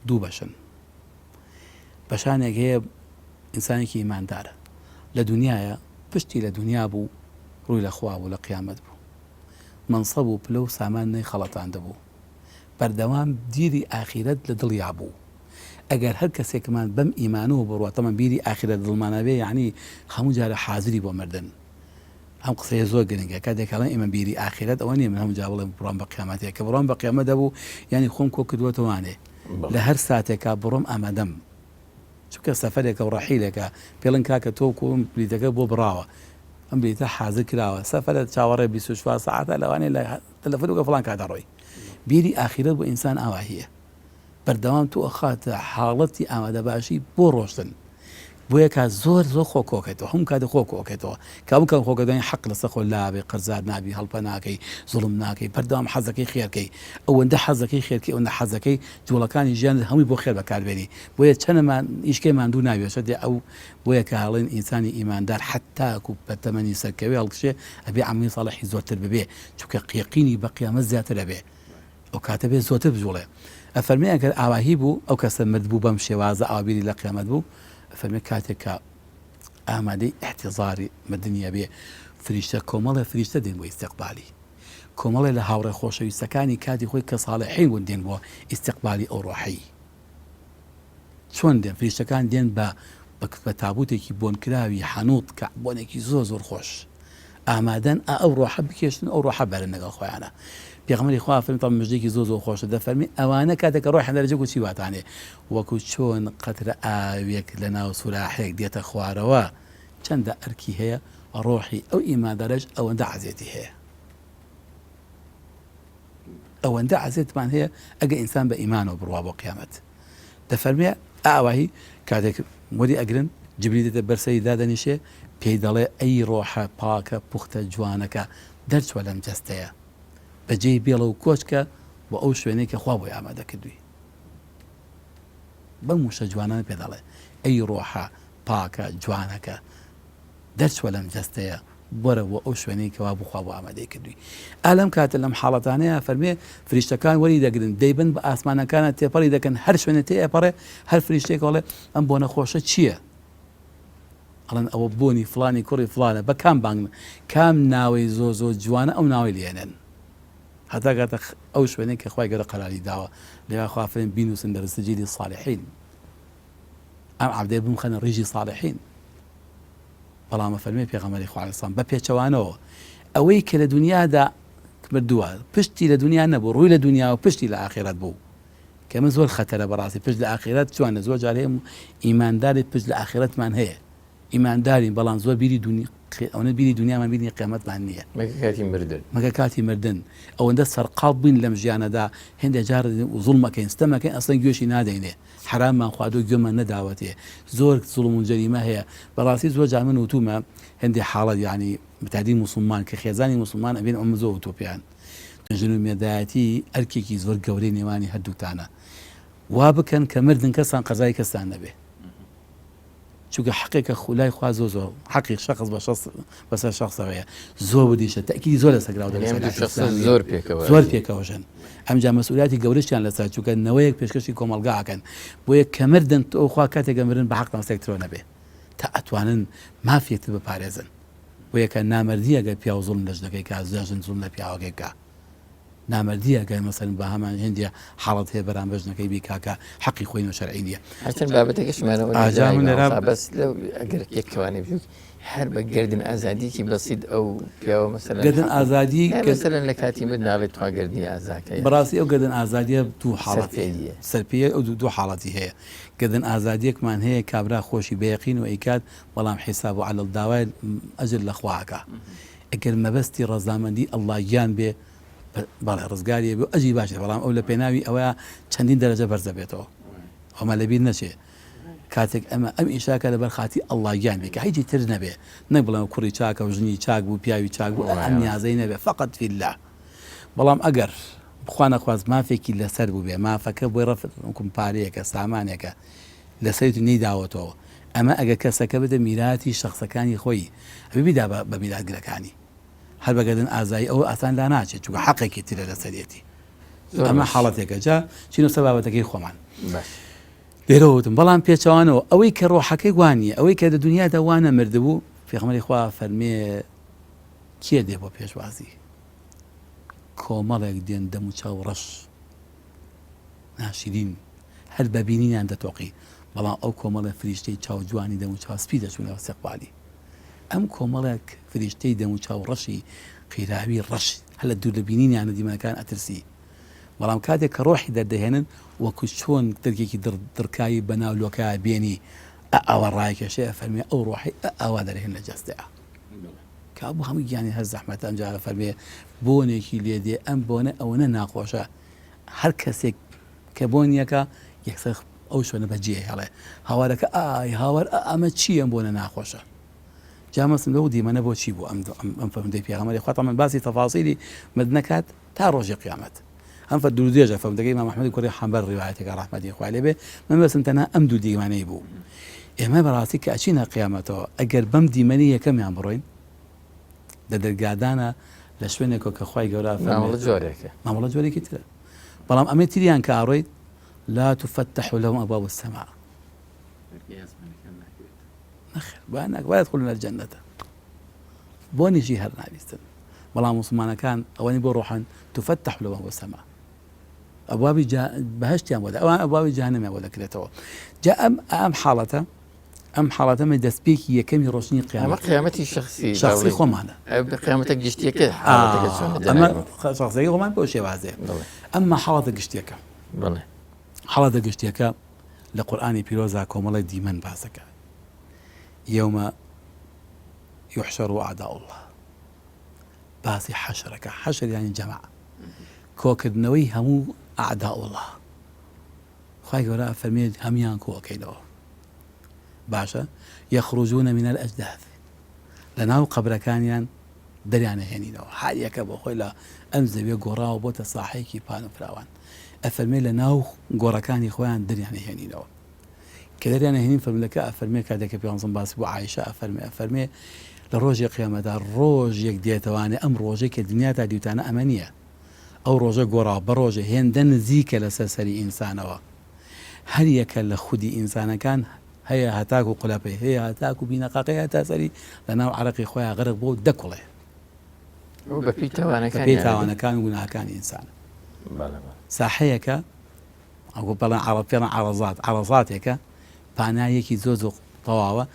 دوو بەشن بەشانێک هەیە ئینسانێکی ئیماندارە لە دنیاە پشتی لە دنیا بوو ڕووی لە خوا بوو لە قیامەت بوو مەنسەب و پلە و سامان نەیخەڵەتاندبوو بەردەوام بیری ئاخیرەت لە دڵیا بوو ئەگەر هەر کەسێکمان بەم ئیمانەوە بڕوا تەمان بیری ئاخیرەت لە دڵمانا بێ یەعنی هەموو جارە حازری بۆ مردن ئەم قسەیە زۆر گرنگە کاتێک ئەڵێن ئێمە بیری ئاخیرەت ئەوە نییە من هەموو جار بڵێم بڕوام بە قیامەت هەیە کە بڕوام بە قیامەت هەبوو یانی خۆم کۆ کردووەتەوانێ لە هەر ساتێکا بڕۆم ئامادەم چونکە سەفەرێکە و ڕەحیلێکە پێڵن کاکە تۆ کو ئەم بلیتەکە بۆ بڕاوە ئەم بلیتە حازر کراوە سەفەرە چاوەڕێ 24 سەعاتە لەوانەیە لە تەلەفۆن بکە فڵان کات دەڕۆی بیری ئاخیرەت بۆ ئینسان ئاواهیە بەردەوام تۆ ئەخاتە حاڵەتی ئامادەباشی بۆ ڕۆشتن بۆیە کا زۆر زۆر خۆ کۆکەیتەوە هەموو کاتێ خۆ کۆکەیتەوە کە هەموو کات خۆکەدانی حەق لەسەر خۆ لابێ قەرزار نابی هەڵپە ناکەی زوڵم ناکەی بەردەوام حەزەکەی خێرکەی ئەوەندە حەزەکەی خێرکەی ئەوەندە حەزەکەی جوڵەکانی ژیانت هەمووی بۆ خێر بەکاربێنی بۆیە چەنەمان ئیشکەی ماندوو نابێ شەرتێ ئەو بۆیە کە ئەڵێن ئینسانی ئیماندار حەتاکو بە تەمەنی سەرکەوێ هەڵکشێ ئەبێ عەمەلی ساڵحی زۆرتر ببێ چونکە یەقینی بە قیامەت زیاتر ئەبێ ئەو کاتە بێ زۆرتر بجوڵێ. ئەفەرمێ ئەگەر ئاواهی بوو ئەو کەسە مرد بوو بەم شێوازە ئاوا بیری لە قیامەت بوو ئەفەرمێ کاتێک کە ئامادەی ئیحتیزاری مردنی ئەبێ فریشتە کۆمەڵێ فریشتە دێن بۆ ئیستیقبالی کۆمەڵێ لە هاوڕێ خۆشەویستەکانی کاتی خۆی کە ساڵحین بوون دێن بۆ ئیستیقبالی ئەو ڕۆحەی. چۆن دێن؟ فریشتەکان دێن بە بە تابوتێکی بۆنکراوی حەنوط کە بۆنێکی زۆر زۆر خۆش ئامادەن ئا ئەو ڕۆحە بکێشن ئەو ڕۆحە بەرن لەگەڵ خۆیانە پێغەمبەری خوا فەرمی تەڵ مژدەیەکی زۆر زۆر خۆشە دەفەرمی ئەوانە کاتێک کە ڕۆحیان دەرەجە وەکو چی واتانێ وەکو چۆن قەترە ئاوێک لە ناو سوراحێک دێتە خوارەوە چەندە ئەرکی هەیە ڕۆحی ئەو ئیماندارەش ئەوەندە عەزێتی هەیە ئەوەندە عەزێتمان هەیە ئەگەر ئینسان بە ئیمانەوە بڕوا بۆ قیامەت دەفەرمێ ئاواهی کاتێک وەری ئەگرن جبری دێتە بەر سەری دادەنیشێ پێی دەڵێ ئەی ڕۆحە پاکە پوختە جوانەکە دەرچوە لەم جەستەیە بەجێی بێڵە و کۆچکە بۆ ئەو شوێنەی کە خوا بۆی ئامادە کردووی بەم وشە جوانانە پێ دەڵێ ئەی ڕۆحە پاکە جوانەکە دەرچوە لەم جەستەیە وەرە بۆ ئەو شوێنەی کەوا بوو خوا بۆ ئامادەی کردووی. ئا لەم کاتە لەم حاڵەتانەیا فەرمێ فریشتەکان وەری دەگرن دەیبەن بە ئاسمانەکانا تێپەڕی دەکەن هەر شوێنێ تێ ئەپەڕێ هەر فریشتەیەک ئەڵێ ئەم بۆنە خۆشە چییە؟ ئەڵێن ئەوە بۆنی فڵانی کوڕی فڵانە بە کام بانگ کام ناوەی زۆر زۆر جوانە ئەو ناوەی لێنێن هەتا گاتە ئەو شوێنەی کە خوای گەورە قەراری داوە لەوێ خوا فەرمی بینووسن لە سجیلی صالحین ئەم عەبدەی بمخەنە ڕیزی صالحین بەڵام ئەفەرموێ پێغەمبەری خوا علیە سلام بە پێچەوانەوە ئەوەی کە لە دونیادا مردووە پشتی لە دونیا نەبوو ڕووی لە دونیا و پشتی لە ئاخیرەت بوو کە من زۆر خەتەرە بەڕاستی پشت لە ئاخیرەت چۆنە زۆر جار هەیە ئیمانداری پشت لە ئاخیرەتمان هەیە ئیماندارین بەڵام زۆر بیری دونی ئەوەنە بیری دونیامان بیری قیامەتمان نییە مەگە کاتی مردن مەگە کاتی مردن ئەوەندە سەرقاڵ بووین لەم ژیانەدا هێندێ جار زوڵمەکەین ستەمەکەین ئەسڵەن گوێشی نادەینێ حەراممان خواردوە گوێمان نەداوەتێ زۆر زوڵم و جەریمە هەیە بەڕاستی زۆر جار من وتومە هەندێ حاڵەت یانی بەتایبەتی موسڵمان کە خێزانی موسڵمان ئەبێن ئەمە زۆر وتوە پێیان ژن و مێردایەتی ئەرکێکی زۆر گەورەی نێوانی هەردووکتانە وا بکەن کە مردن کەسان قەزای کەستان نەبێ چونکە حەقێکە خولای خوا زۆر زۆر حەقی شخص بە شخص بەسەر شخصەوەیە زۆر ودیشە تەئکیدی زۆر لەسەر کراوە یعنی ئەم دوو شخصە زۆر پێکەوە زۆر پێکەوە ژن ئەمجا مەسئولیاتی گەورەشیان لەسەر چونکە نەوەیەک پێشکەشی کۆمەڵگا ئەکەن بۆیە کە مردن تۆ خوا کاتێک مردن بە حەقتان سێکترۆ نەبێ تا ئەتوانن مافی یەکتر بپارێزن بۆیە کە نامەردیە گەر پیاو زوڵم لە ژنەکەی کا ژن زوڵم لە پیاوەکەی بکا نامەردیە گەر مەسەلەن بە هەمان هێندێ حاڵەت هەیە بەرامبەر ژنەکەی بیکا کە حەقی خۆی نیە و شەرعی نیە. هەرچەند بابەتەکەشمان ئەوە نیە ئاجا من لێرە مامۆستا بەس لەو ئەگەر یەک کەوانەی بچووک هەر بە گەردن ئازادیەکی بەسیت ئەو پیاوە مەسەلەن گەردن حەقی ئازادی نا کە مەسەلەن لە کاتی مردنا ئەڵێ تخوا گەردنی ئازاکە یان بەڕاستی ئەو گەردن ئازادیە دوو حاڵەتی هەیە سەرپێییە. سەرپێیە ئەو دوو حاڵەتی هەیە گەردن ئازادیەکمان هەیە کابرا خۆشی بە یەقین و ئەیکات بەڵام حیساب و عەلەڵ داوای ئەجر لە خوا ئەکا ئەگەر مەبەستی ڕەزامەندی اللە گیان بێ بەڵێ ڕزگاری ئەبێ و ئەجری باشی بەڵام ئەو لە پێناوی ئەوەیا چەندین دەرەجە بەرز دەبێتەوە ئەومان لەبیر نەچێ کاتێک ئەمە ئەم ئیشاکە لەبەر خاتی اللە گیان بێ کە هیچی تر نەبێ نەک بڵێم کوڕی چاکە و ژنی چاک بوو پیاوی چاک بوو ئەم نیازەی نەبێ فقط فی اللە بەڵام ئەگەر خوا نەخواست مافێکی لەسەر بوو بێ مافەکە بۆی ڕەفت وەکوم پارەیەکە سامانێکە لەسەریت و نەیداوەتەوە ئەمە ئەگەر کەسەکە بدە میراتی شەخسەکانی خۆی ئەبێ بیدا بە میراتگرەکانی. هەر بە گەردن ئازایی ئەوە ئاسان لا ناچێت چونکە حەقێکی ترە لەسەرێتی ئەمە حاڵەتێکە جا چینە سەر بابەتەکەی خۆمان لێرەوە وتم بەڵام پێچەوانەوە ئەوەی کە ڕۆحەکەی وانە ئەوەی کە لە دنیادا وانە مردبوو پێغەمبەری خوا فەرمێ کێ دێ بۆ پێشوازی کۆمەڵێک دێن دەم و چاو ڕەش ناشرین هەر بە بینینیان دەتۆقی بەڵام ئەو کۆمەڵە فریشتەی چاو جوانی دەم و چاو سپی دەچوونەوە سێقوالی ئەم کۆمەڵێک فریشتەی دەم و چاو ڕەشی قیراوی ڕەش هەر لە دوور لە بینینیانە دیمەنەکان ئەترسی بەڵام کاتێک کە ڕۆحی دەردەهێنن وەکو چۆن دەرکێکی دڕ دڕکاوی بەناو لۆکەیا بێنی ئە ئاوا ڕایکێشێ ئەفەرمێ ئەو ڕۆحەی ئە ئاوا دەرهێن لە جەستەیا کابوو هەموو گیانی هەر زەحمەتە ئەمجا ئەفەرمێ بۆنێکی لێ دێ ئەم بۆنە ئەوەنە ناخۆشە هەر کەسێک کە بۆنیەکە یەکسەر ئەو شوێنە بەجێ هێڵێ هاوارەکە ئای هاوار ئە ئەمە چییە ئەم بۆنە ناخۆشە جا مەسم لەو دیمەنە بۆ چی بوو ئەم ئەم فەرموودەی پێغەمبەری خوا تەمەن باسی تەفاسیلی مردنەکات تا ڕۆژی قیامەت ئەم فە دوور درێژە فەرموودەکەی ئیمام ئەحمەدی کوڕی حەنبەل ڕیوایەتێکە ڕەحمەتی خوای لێ بێ من بەسم تەنها ئەم دوو دیمەنەی بوو ئێمە بەڕاستی کە ئەچینە قیامەتەوە ئەگەر بەم دیمەنی یەکەمیان بڕۆین لە دەرگادانە لە شوێنێکەوە کە خوای گەورە مامەڵە جۆرێکە مامەڵە جۆرێکی ترە بەڵام ئەمەی تریان کە ئاڕۆیت لا تفتح لهم ابواب السماء نەخێر با ناک ولا يدخلون الجنة بۆنیشی هەر نابیستن بەڵام موسڵمانەکان ئەوەنی بۆ ڕۆحن تفتح لهم ابواب السماء ئەبوابی بەهشتیان بۆ ئەوان ئەبوابی جەهەنەمیان بۆ دەکرێتەوە جا ئەم ئەم حاڵەتە ئەم حاڵەتە مە دەستپێکی یەکەمی ڕۆشنی قیامەت قیامەتی شخصی شخصی خۆمانە قیامەتە گشتیەکە ئەمە شخصی خۆمان بۆ شێوازێ ئەمما حاڵەتە گشتیەکە حاڵەتە گشتیەکە لە قورئانی پیرۆزا کۆمەڵێک دیمەن باس دەکات یوم یحشر اعداء اللە باسی حەشرەکە حەشر یانی جەمع کۆکردنەوەی هەموو اعداء اللە خوای گەورە ئەفەرمێت هەموان کۆکەینەوە باشە یخرجون من الاجداث لە ناو قەبرەکانیان دەریانەهێنینەوە هەر یەکە بۆ خۆی لە ئەم زەویە گۆڕاوە بۆتە ساحەیەکی پان و فراوان ئەفەرمێ لە ناو گۆڕەکانی خۆیان دەریانەهێنینەوە کە دەریانەهێنین فەرموودەکە ئەفەرمێ کاتێک کە پێغەمبەر باسی بۆ عائیشە ئەفەرمێ ئەفەرمێ لە ڕۆژی قیامەتدا ڕۆژێک دێتەوانێ ئەم ڕۆژەی کە دنیاتا دیوتانە ئەمە نییە ئەو ڕۆژە گۆڕاوە بە ڕۆژێ هێندە نزیکە لەسەر سەری ئینسانەوە هەر یەکە لە خودی ئینسانەکان هەیە هەتاکو قولەپەی هەیە هەتاکو بینەقاقەی هەتا سەری لە ناو عەرەقی خۆیا غەرق بووە و دەکوڵێ. ئەوە بە پێی تاوانەکان بە پێی تاوانەکان و گوناهەکانی ئینسان. بەڵێ بەڵێ. ساحەیەکە ئەوە بەڵێن عەڕەب پێڵێن عەڕەزات عەڕەزاتێکە پاناییەکی زۆر زۆر تەواوە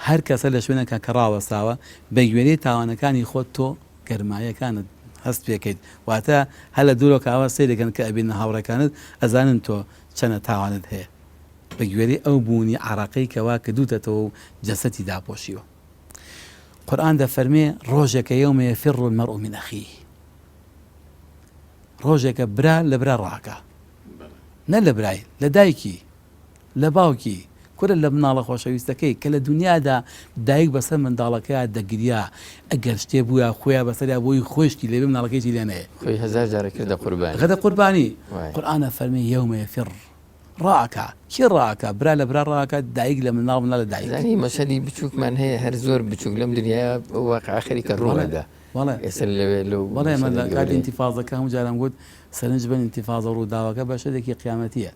هەر کەسە لە شوێنێکا کە ڕاوەستاوە بە گوێرەی تاوانەکانی خۆت تۆ گەرماییەکانت هەست پێکەیت واتە هەر لە دوورەوە کە ئاوا سەیرەکەن کە ئەبینن هاوڕێکانت ئەزانن تۆ چەنە تاوانت هەیە بە گوێرەی ئەو بوونی عەڕەقەی کەوا کردووتەتەوە و جەسەتی داپۆشیوە. قورئان دەفەرمێ، ڕۆژێکە یوم یفر المرء من اخیه، ڕۆژێکە برا لە برا ڕاکا، نە لە برای، لە دایکی، لە باوکی، کورە لە مناڵە خۆشەویستەکەی کە لە دونیادا دایک بەسەر منداڵەکەیا دەگریا، ئەگەر شتێ بوویا خۆیا بەسەریا بۆی خۆی شتی لێ بێ مناڵەکەی چی لێ نەیە. خۆی هەزار جارە کردە قوربانی. کردە قوربانی. قورئان ئەفەرمێ یوم یفر. ڕائەکا کێ ڕائەکا برا لە برا ڕائەکا دایک لە مناڵ مناڵ لە دایک. زانی مەشهەدی بچوکمان هەیە هەر زۆر بچوک لەم دنیایە ئەو واقعە خەریکە ڕوو ئەدا ئێستا لەوێ لەو بەڵێ من لە کاتی ئینتیفازەکە هەموو جارم گوت سەرنج بن ئینتیفازە ڕووداوەکە بەشەرێکی قیامەتیە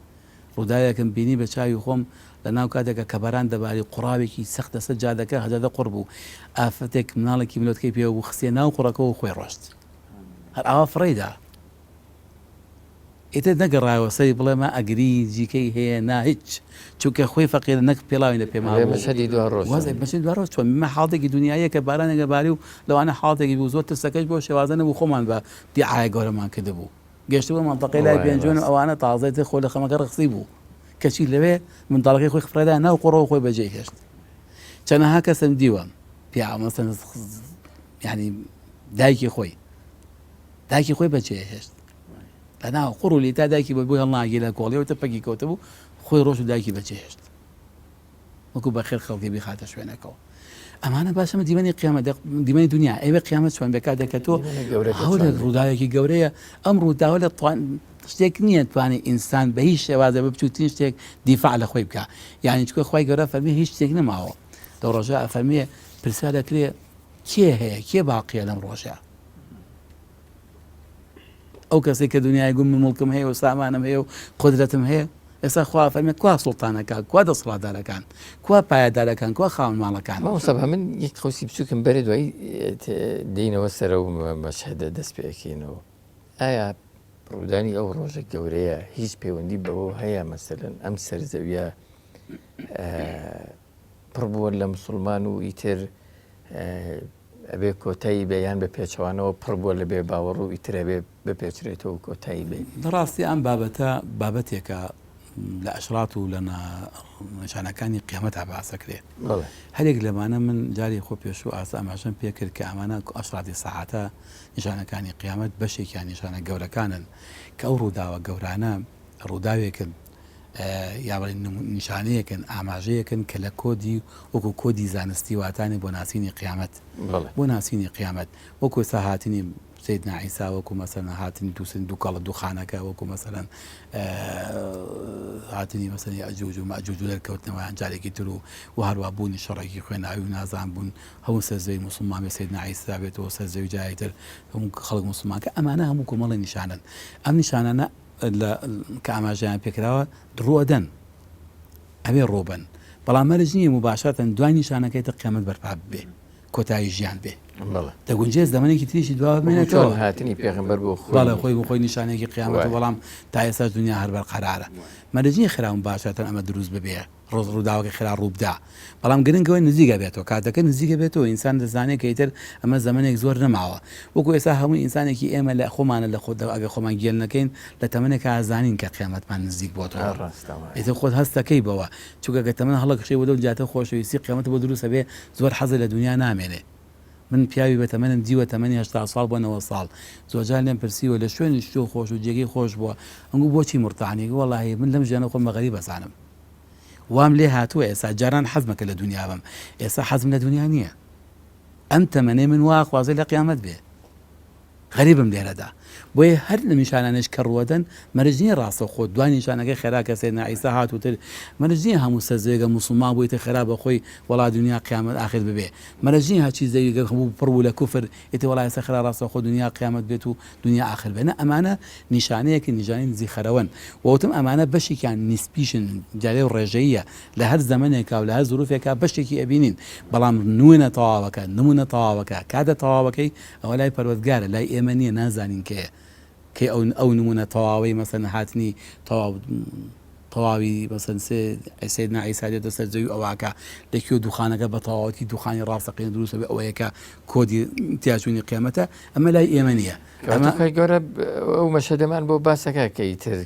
ڕووداوێکم بینی بە چاوی خۆم لە ناو کاتێکە کە باران دەباری قوڕاوێکی سەخت لەسەر جادەکە هەجادە قوڕ بوو ئافرەتێک مناڵێکی ملۆتکەی پێوە بوو خستیە ناو قوڕەکەوە و خۆی ڕۆشت هەر ئاوا فڕێیدا ئیتر نەگەڕایەوە سەری بڵێ ما ئەگری جیکەی هەیە نا هیچ چونکە خۆی فەقیرە نەک پێڵاوی لە پێ مابوو مەشهەدی دوا ڕۆژ وەزعی مەشهەدی دوا ڕۆژ چۆن مە حاڵتێکی دنیاییە کە بارانێکە باری و لەوانە حاڵتێکی بوو زۆر ترسەکەش بۆ شێوازە نەبوو خۆمان بە دیعایە گەورەمان کردبوو گەشتبووە مەنتەقەی لای پێنجوێن و ئەوانە تازە ئیتر خۆ لە خەمەکە ڕەخسی بوو کەچی لەوێ منداڵەکەی خۆی فڕێدا ناو قوڕەوە خۆی بەجێ هێشت چەنەها کەسم دیوە پیاو مەسەن یعنی دایکی خۆی دایکی خۆی بەجێ هێشت لەناو قوڕ و لیتا دایکی بە بۆی هەڵناگی لە کۆڵیەوە تر پەکی کەوتبوو خۆی ڕۆژ و دایکی بەجێهێشت وەکو بەخێر خەڵکی بیخاتە شوێنەکەەوە ئەمانە باشەمە دیمەنی قیامەت دیمەنی دنیا ئەوێ قیامەت چۆن بێ کاتێک کە تۆ هەولێک ڕووداوێکی گەورەیە ئەم ڕووداوە لە توان شتێک نییە توانێت ئینسان بە هیچ شێوازە بە بچووترین شتێک دیفاع لە خۆی بکە یعنی چکە خی گەورە فەرمی هیچ شتێک نەماوە لەو ڕۆژە ئەفەرمێ پرسیار دەکرێ کێ هەیە کێ باقیە لەم ڕۆژە؟ ئەو کەسەی کە دنیای گوم من موڵکم هەیە و سامانم هەیە و قودرەتم هەیە ئێستا خوا فەرمێ کوا سوڵتانەکان کوا دەسەڵاتدارەکان کوا پایەدارەکان کوا خاوەن ماڵەکان. مامۆستا با من یەک قەوسی بچووکم بەرێ دوایی دێینەوە سەر ئەو مەشهەدە دەست پێ ئەکەینەوە ئایا ڕوودانی ئەو ڕۆژە گەورەیە هیچ پەیوەندی بەوە هەیە مەسەلەن ئەم سەرزەویە پڕ بووە لە مسلمان و ئیتر ئەبێ کۆتایی بێ یان بە پێچەوانەوە پڕ بووە لە بێ باوەڕ و ئیتر ئەبێ بپێچرێتەوە و کۆتایی بێ. لە ڕاستی ئەم بابەتە بابەتێکە لە ئەشراط و لە نیشانەکانی قیامەتا باس ئەکرێ. بەڵێ. هەرێک لەمانە من جاری خۆ پێشوو ئاسا ئاماژەم پێ کرد کە ئەمانە ئەشراطی سەعاتە نیشانەکانی قیامەت بەشێکیان نیشانە گەورەکانن کە ئەو ڕووداوە گەورانە ڕووداوێکن یا بڵێین نیشانەیەکن، ئاماژەیەکن کە لە کۆدی وەکو کۆدی زانستی واتانێ بۆ ناسینی قیامەت بۆ ناسینی قیامەت وەکو ئێستا هاتنی سەیدنا عیسا وەکو مەسەلەن هاتنی دووسن دووکەڵە دووخانەکە وەکو مەسەلەن هاتنی مەسەلەن یەئجوج و مەئجوج و دەرکەوتنەوەیان جارێکی تر و و هەروا بوونی شەڕێکی خوێناوی و نازان بوون هەموو سەر زەوی موسڵمان بێ سەیدنا عیسا بێتەوە سەر زەوی جارێکی تر هەموو خەڵک موسڵمان کە ئەمانە هەموو کۆمەڵی نیشانەن ئەم نیشانانە لە کە ئاماژەیان پێکراوە ڕووئەدەن ئەبێ ڕووبەن بەڵام مەرج نییە موباشرەتەن دوای نیشانەکەی تر قیامەت بەرپا ببێ کۆتایی ژیان بێ دەگونجێ زەمەنێکی تریشی دوا بمێنێتەوە هاتنی پێغەمبەر بۆ خۆی بەڵێ خۆی بۆ خۆی نیشانەیەکی قیامەتە بەڵام تا ئێستاش دنیا هەر بەرقەرارە مەرج نییە خێرا موباشرەتەن ئەمە دروست ببێ ڕۆز ڕووداوەکە خێرا ڕووبدا بەڵام گرنگ ئەوەیە نزیک ئەبێتەوە کاتەکە نزیک ئەبێتەوە ئینسان دەزانێت کە ئیتر ئەمە زەمەنێک زۆر نەماوە وەکو ئێستا هەموو ئینسانێکی ئێمە لە خۆمانە لە خۆ ئەگەر خۆمان گێل نەکەین لە تەمەنێکا ئەزانین کە قیامەتمان نزیک بۆتەوە ئیتر خۆت هەستەکەی بەوە چونکە گەر تەمەن هەڵەکشێ بۆ دەو جاتە خۆشەویستی قیامەت بۆ دروست ئەبێ زۆر حەزت لە دونیا نامێنێ من پیاوی بە تەمەنم دیوە تەمەنی 80 ساڵ بۆ 90 ساڵ زۆرجار لێم پرسیوە لە شوێنی شتۆ خۆش و جێگەی خۆش بووە ئەنگو بۆچی مورتاحنی وەڵاهی من لەم ژیانە خۆم بە غەریب ئەزانم وام لێ هاتووە ئێستا جاران حەزمە کە لە دونیا بم ئێستا حەزم لە دونیا نییە ئەم تەمەنەی من وا ئەخوازێ لە قیامەت بێ غەریبم لێرەدا بۆیە هەر لە نیشانانەش کە ڕووەدەن مەرج نییە ڕاستەوخۆ دوای نیشانەکەی خێرا کە سەیدنا عیسا هات و تر مەرج نییە هەموو سەر زەویەکە موسڵمان بووی تر خێرا بە خۆی وەڵا دونیا قیامەت ئاخر ببێ مەرج نییە هەرچی زەویەکە هەبوو پڕ بوو لە کوفر ئیتر وەڵا ئێستا خێرا ڕاستەوخۆ دونیا قیامەت بێت و دونیا ئاخر بێ نا ئەمانە نیشانەیەکن نیشانەی نزیخەرەوەن وە وتم ئەمانە بەشێکیان نیسبیشن جارێ و ڕێژەییە لە هەر زەمەنێکا و لە هەر زروفێکا بەشێکی ئەبینین بەڵام نوێنە تەواوەکە نمونە تەواوەکە کاتە تەواوەکەی ئەوە لای پەروەردگارە لای ئێمە نیە نازانین کەیە کەی ئەو ئەو نمونە تەواوەی مەسەن هاتنی تەواو تەواوی مەسەن سێ سەیدنا عیسا دێتە سەر زەوی ئەوە ئەکا لە کوێ دوخانەکە بە تەواوەتی دوخانی ڕاستەقینە دروست ئەبێ ئەوەیە کە کۆدی تیاچوونی قیامەتە ئەمە لای ئێمە نییە. ئەمە خوای گەورە ئەو مەشهەدەمان بۆ باسەکە کە ئیتر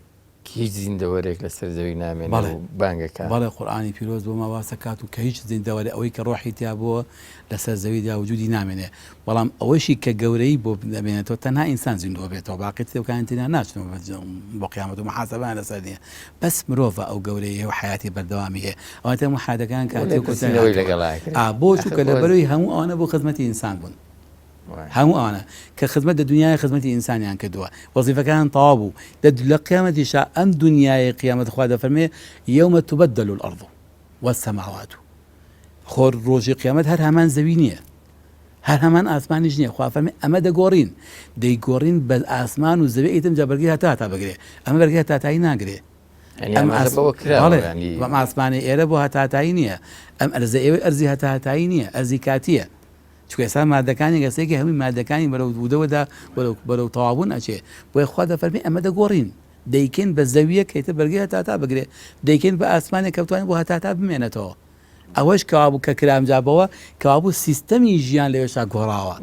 هیچ زیندەوەرێک لەسەر زەوی نامێنێ بەڵێ و بانگەکا. بەڵێ قورئانی پیرۆز بۆ ما باس ئەکات و کە هیچ زیندەوەرێ ئەوەی کە ڕۆحی تیا بووە لەسەر زەویدا وجودی نامێنێ بەڵام ئەوەشی کە گەورەیی بۆ دەمێنێتەوە تەنها ئینسان زیندوو ئەبێتەوە باقی ترەکانی تریا ناچنەوە بۆ قیامەت و محاسەبەیان لەسەر نییە بەس مرۆڤە ئەو گەورەیی هەیە و حەیاتی بەردەوامی هەیە ئەوانە هەموو حەیاتەکان کاتی و کۆتاییان لێپرسینەوەی هاتووە لەگەڵا ئەکرێ ئا بۆ ئاخر چونکە بۆ لەبەرەوەی هەموو ئەوانە بۆ خزمەتی ئینسان بوون. هەموو ئەوانە کە خزمەت لە دونیایە خزمەتی ئینسانیان کردووە وەزیفەکەیان تەواو بوو دە لە قیامەتیشا ئەم دونیایەی قیامەت خوا دەفەرمێ یوم تبدل الارض والسماوات خۆ ڕۆژی قیامەت هەر هەمان زەوی نییە هەر هەمان ئاسمانیش نییە خوا فەرمی ئەمە دەگۆڕین دەیگۆڕین بە ئاسمان و زەوی ئیتم جا بەرگەی هەتا هەتا بگرێ ئەمە بەرگەی هەتاتایی ناگرێ ئەم ئەم ئاسمانەی ئێرە بۆ هەتاتایی نییە ئەم ئەرزە ئێوەی ئەرزی هەتاتایی نییە ئەرزی کاتیە چونکە ئێستا مادەکانی گەسێکی هەمووی مادەکانی بەرەو ودەوەدا بەرەو بەرەو تەواوبوون ئەچێ بۆیە خوا دەفەرمێ ئەمە دەگۆڕین دەیکەین بە زەوییەک کە ئیتر بەرگەی هەتاتا بگرێ دەیکەین بە ئاسمانێک کە بتوانێت بۆ هەتاتا بمێنێتەوە ئەوەش کەوابوو کە کرا ئەمجا بەوە کەوابوو سیستەمی ژیان لەوێشا گۆڕاوە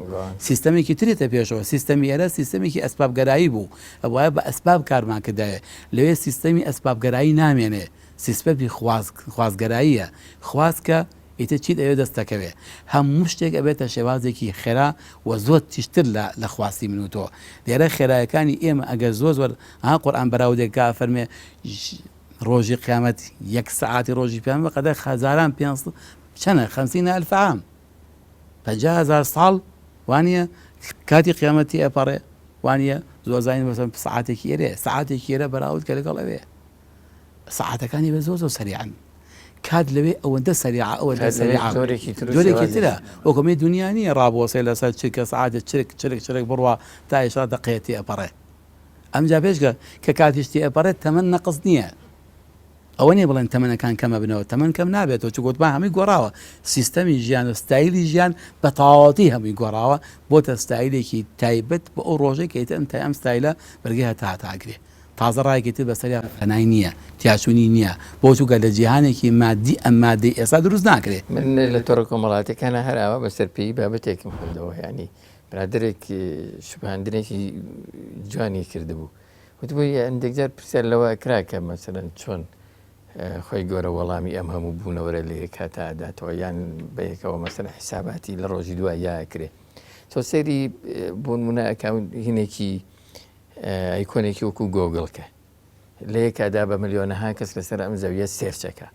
سیستەمێکی ترێتە پێشەوە سیستەمی ئێرە سیستەمێکی ئەسبابگەرایی بوو ئەبوایە بە ئەسباب کارمان کردایە لەوێ سیستەمی ئەسبابگەرایی نامێنێ سیسپەمی خواز خوازگەراییە خواز کە ئیتر چیت ئەوێ دەست دەکەوێ هەموو شتێک ئەبێتە شێوازێکی خێرا و زۆر تیژتر لە لە خواستی من و تۆ لێرە خێرایەکانی ئێمە ئەگەر زۆر زۆر ها قورئان بەراوردێک کا ئەفەرمێ ڕۆژی قیامەت یەک سەعاتی ڕۆژی قیامەت بەقەدەر هەزاران پێ چەنە خمسین الف عام 50 هەزار ساڵ وانە کاتی قیامەت تێ ئەپەڕێ وانە زۆر زانین مەسەن سەعاتێکی ئێرێ سەعاتێکی ئێرە بەراورد کە لەگەڵ ئەوێ سەعاتەکانی بە زۆر زۆر سەریعن کات لەوێ ئەوەندە سەریعە ئەوەندە سەریعە جۆرێکی تر جۆرێکی ترە وەکو مێ دنیا نییە ڕابوەسێ لەسەر چرکە سەعاتێ چرک چرک چرک بڕوا تا ئێستا دەقەیە تێ ئەپەڕێ. ئەمجا بێجگە کە کاتیش تێئەپەڕێت تەمەن نەقس نییە. ئەوە نیە بڵێن تەمەنەکان کەم ئەبنەوە، تەمەن کەم نابێتەوە چونکە وتمان هەمووی گۆڕاوە، سیستەمی ژیان و ستایلی ژیان بە تەواوەتی هەمووی گۆڕاوە بۆتە ستایلێکی تایبەت بۆ ئەو ڕۆژەی کە ئیتر ئەم ستایلە بەرگەی هەتا هەتا ئەگرێ. تازە ڕایەکی تر بەسەریا فەنای نیە، تیاچوونی نیە، بۆ چونکە لە جیهانێکی مادی ئەم مادەی ئێستا دروست ناکرێ. من لە تۆڕە کۆمەڵایەتیەکانا هەر ئاوا بەسەر پێی بابەتێکم خوێندەوە یانی برادەرێک شوبهاندنێکی جوانی کردبوو وتبووی هەندێک جار پرسیار لەوە ئەکرا کە مەسەلەن چۆن خۆی گەورە وەڵامی ئەم هەموو بوونەوەرە لە یەک کاتا ئەداتەوە یان بەیەکەوە مەسەلەن حیساباتی لە ڕۆژی دوای یا ئەکرێ تۆ سەیری بۆ نمونە ئەکاونت هینێکی ئایکۆنێکی وەکو گۆگڵ کە لە یەکادا بە ملیۆنەها کەس لەسەر ئەم زەویە سێرچەکە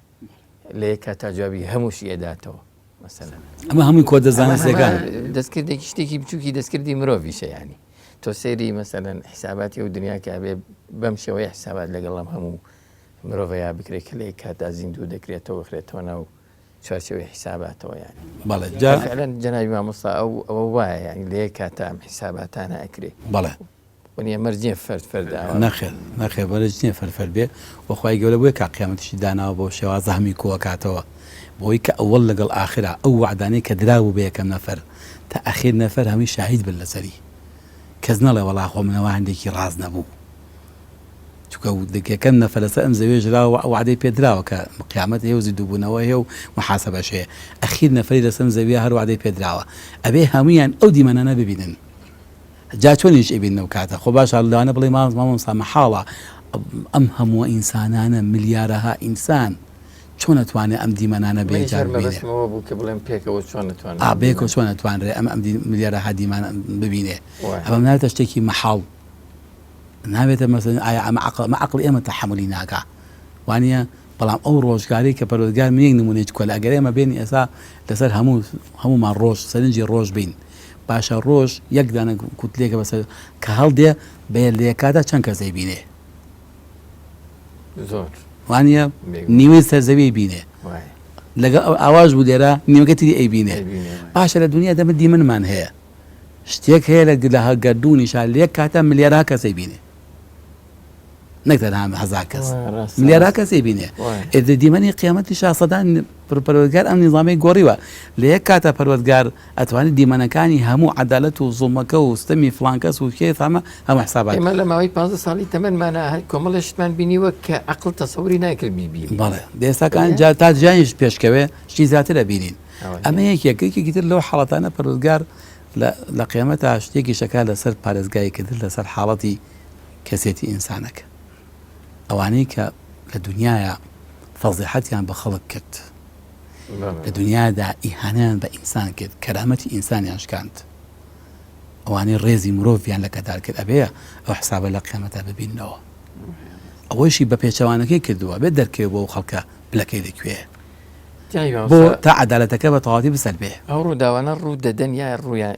لە یەک کاتا جوابی هەمووشی ئەداتەوە مەسەلەن ئەمە هەمووی کۆدە زانستیەکان دەستکردێکی شتێکی بچووکی دەستکردی مرۆڤیشە ینی تۆ سەیری مەسەلەن حیساباتی ئەو دنیا کە ئەبێ بەم شێوەیە حیسابات لەگەڵ ئەم هەموو مرۆڤەیا بکرێت کە لە یەک کاتدا زیندوو دەکرێتەوە خرێتەوە ناو چوارچێوەی حیساباتەوە یانی بەڵێ جا فعلا جەنابی مامۆستا ئەو ئەوە وایە یانی لە یەک کاتا ئەم حیساباتانە ئەکرێ بەڵێ وەنیە مەرج نییە فەرد فەرد ئاوا نەخێر نەخێر مەرج نییە فەرد فەرد بێ وە خوای گەورە بۆیە کە قیامەتیشی داناوە بەو شێوازە هەمووی کۆئەکاتەوە بۆی کە ئەوەڵ لەگەڵ ئاخرا ئەو وەعدانەی کە درابوو بە یەکەم نەفەر تا ئەخیر نەفەر هەمووی شاهید بن لەسەری کەس نەڵێ وەڵا خۆ منەوە هەندێکی ڕاست نەبوو چونکە یەکەم نەفەر لەسەر ئەم زەویە ژراوە وەعدەی پێ دراوە کە قیامەت هەیە و زیندووبوونەوە هەیە و محاسەبەش هەیە ئەخیر نەفەری لەسەر ئەم زەویە هەر وەعدەی پێ دراوە ئەبێ هەموویان ئەو دیمەنانە ببینن جا چۆنیش ئەبینن ئەو کاتە خۆ باشە لەوانە بڵێی مامۆستا مەحاڵە ئەم هەمووە ئینسانانە ملیارەها ئینسان چۆن ئەتوانێ ئەم دیمەنانە بە منیش یەکجار هەر ببینێ؟ مەبەستم ئەوە بوو کە بڵێم پێکەوە چۆن ئەتوانن ئا ئەم بەیەکەوە دیمەنە چۆن ئەتوانرێ ئەم ئەم ملیارەها دیمەنە ببینێ؟ وایە. ئەمە نابێتە شتێکی مەحاڵ نابێتە مەسەلەن ئایا ئەمە عەقڵ ئەمە عەقڵی ئێمە تەحەمولی ناکا وانیە؟ بەڵام ئەو ڕۆژگارەی کە پەروەردگار من یەک نموونەی چکۆلە ئەگەر ئێمە بێین ئێستا لەسەر هەموو هەموومان ڕۆژ سەرنجی ڕۆژ بین باشە ڕۆژ یەک دانە کوتلێکە بەسەر کە هەڵدێ بە لە یەک کاتا چەند کەس ئەیبینێ؟ زۆر وانە نیوەی سەر زەوی بینێ لەگەڵ ئەو ئاواش بوو لێرە نیوەکە تری ئەیبینێ باشە لە دنیا دەمە دیمەنمان هەیە شتێک هەیە لە لە گەردوونیشا لە یەک کاتە ملیارها کەس ئەیبینێ نەک تەنها هەزار کەس ملیارها کەس ئەیبینێ ئێ دیمەنی قیامەتیشا سەدان پەروەردگار ئەم نیزامەی گۆڕیوە لە یەک کاتە پەروەردگار ئەتوانێت دیمەنەکانی هەموو عەدالەت و زوڵمەکە و ستەمی فڵان کەس و کێ فامە هەموو حسابات ئێمە لە ماوەی پانزە ساڵی تەمەنمانا هەر کۆمەڵێ شتمان بینیوە کە عەقڵ تەسەوری ناکرد بیبینی. بەڵێ ئێستاکان جا تا ژیانیش پێشکەوێ شتی زیاتر ئەبینین ئەمە یەکێک یەکێکی تر لەو حاڵەتانە پەروەردگار لە لە قیامەتا شتێکیش ئەکا لەسەر پارێزگاری کردن لەسەر حاڵەتی کەسێتی ئینسانەکە ئەوانەی کە لە دنیایا فەزیحەتیان بە خەڵک کرد لە دنیادا ئیهانەیان بە ئینسان کرد، کەرامەتی ئینسانیان شکاند، ئەوانەی ڕێزی مرۆڤیان لەکەدار کرد ئەبێ ئەو حسابە لە قیامەتا ببیننەوە. ئەوەیشی بە پێچەوانەکەی کردووە ئەبێ دەرکەوێ بۆ ئەو خەڵکە پلەکەی لە کوێیە بۆ تا عەدالەتەکە بە تەواوەتی بسەلمێ. ئەو ڕووداوانە ڕوو دەدەن یا ڕوویان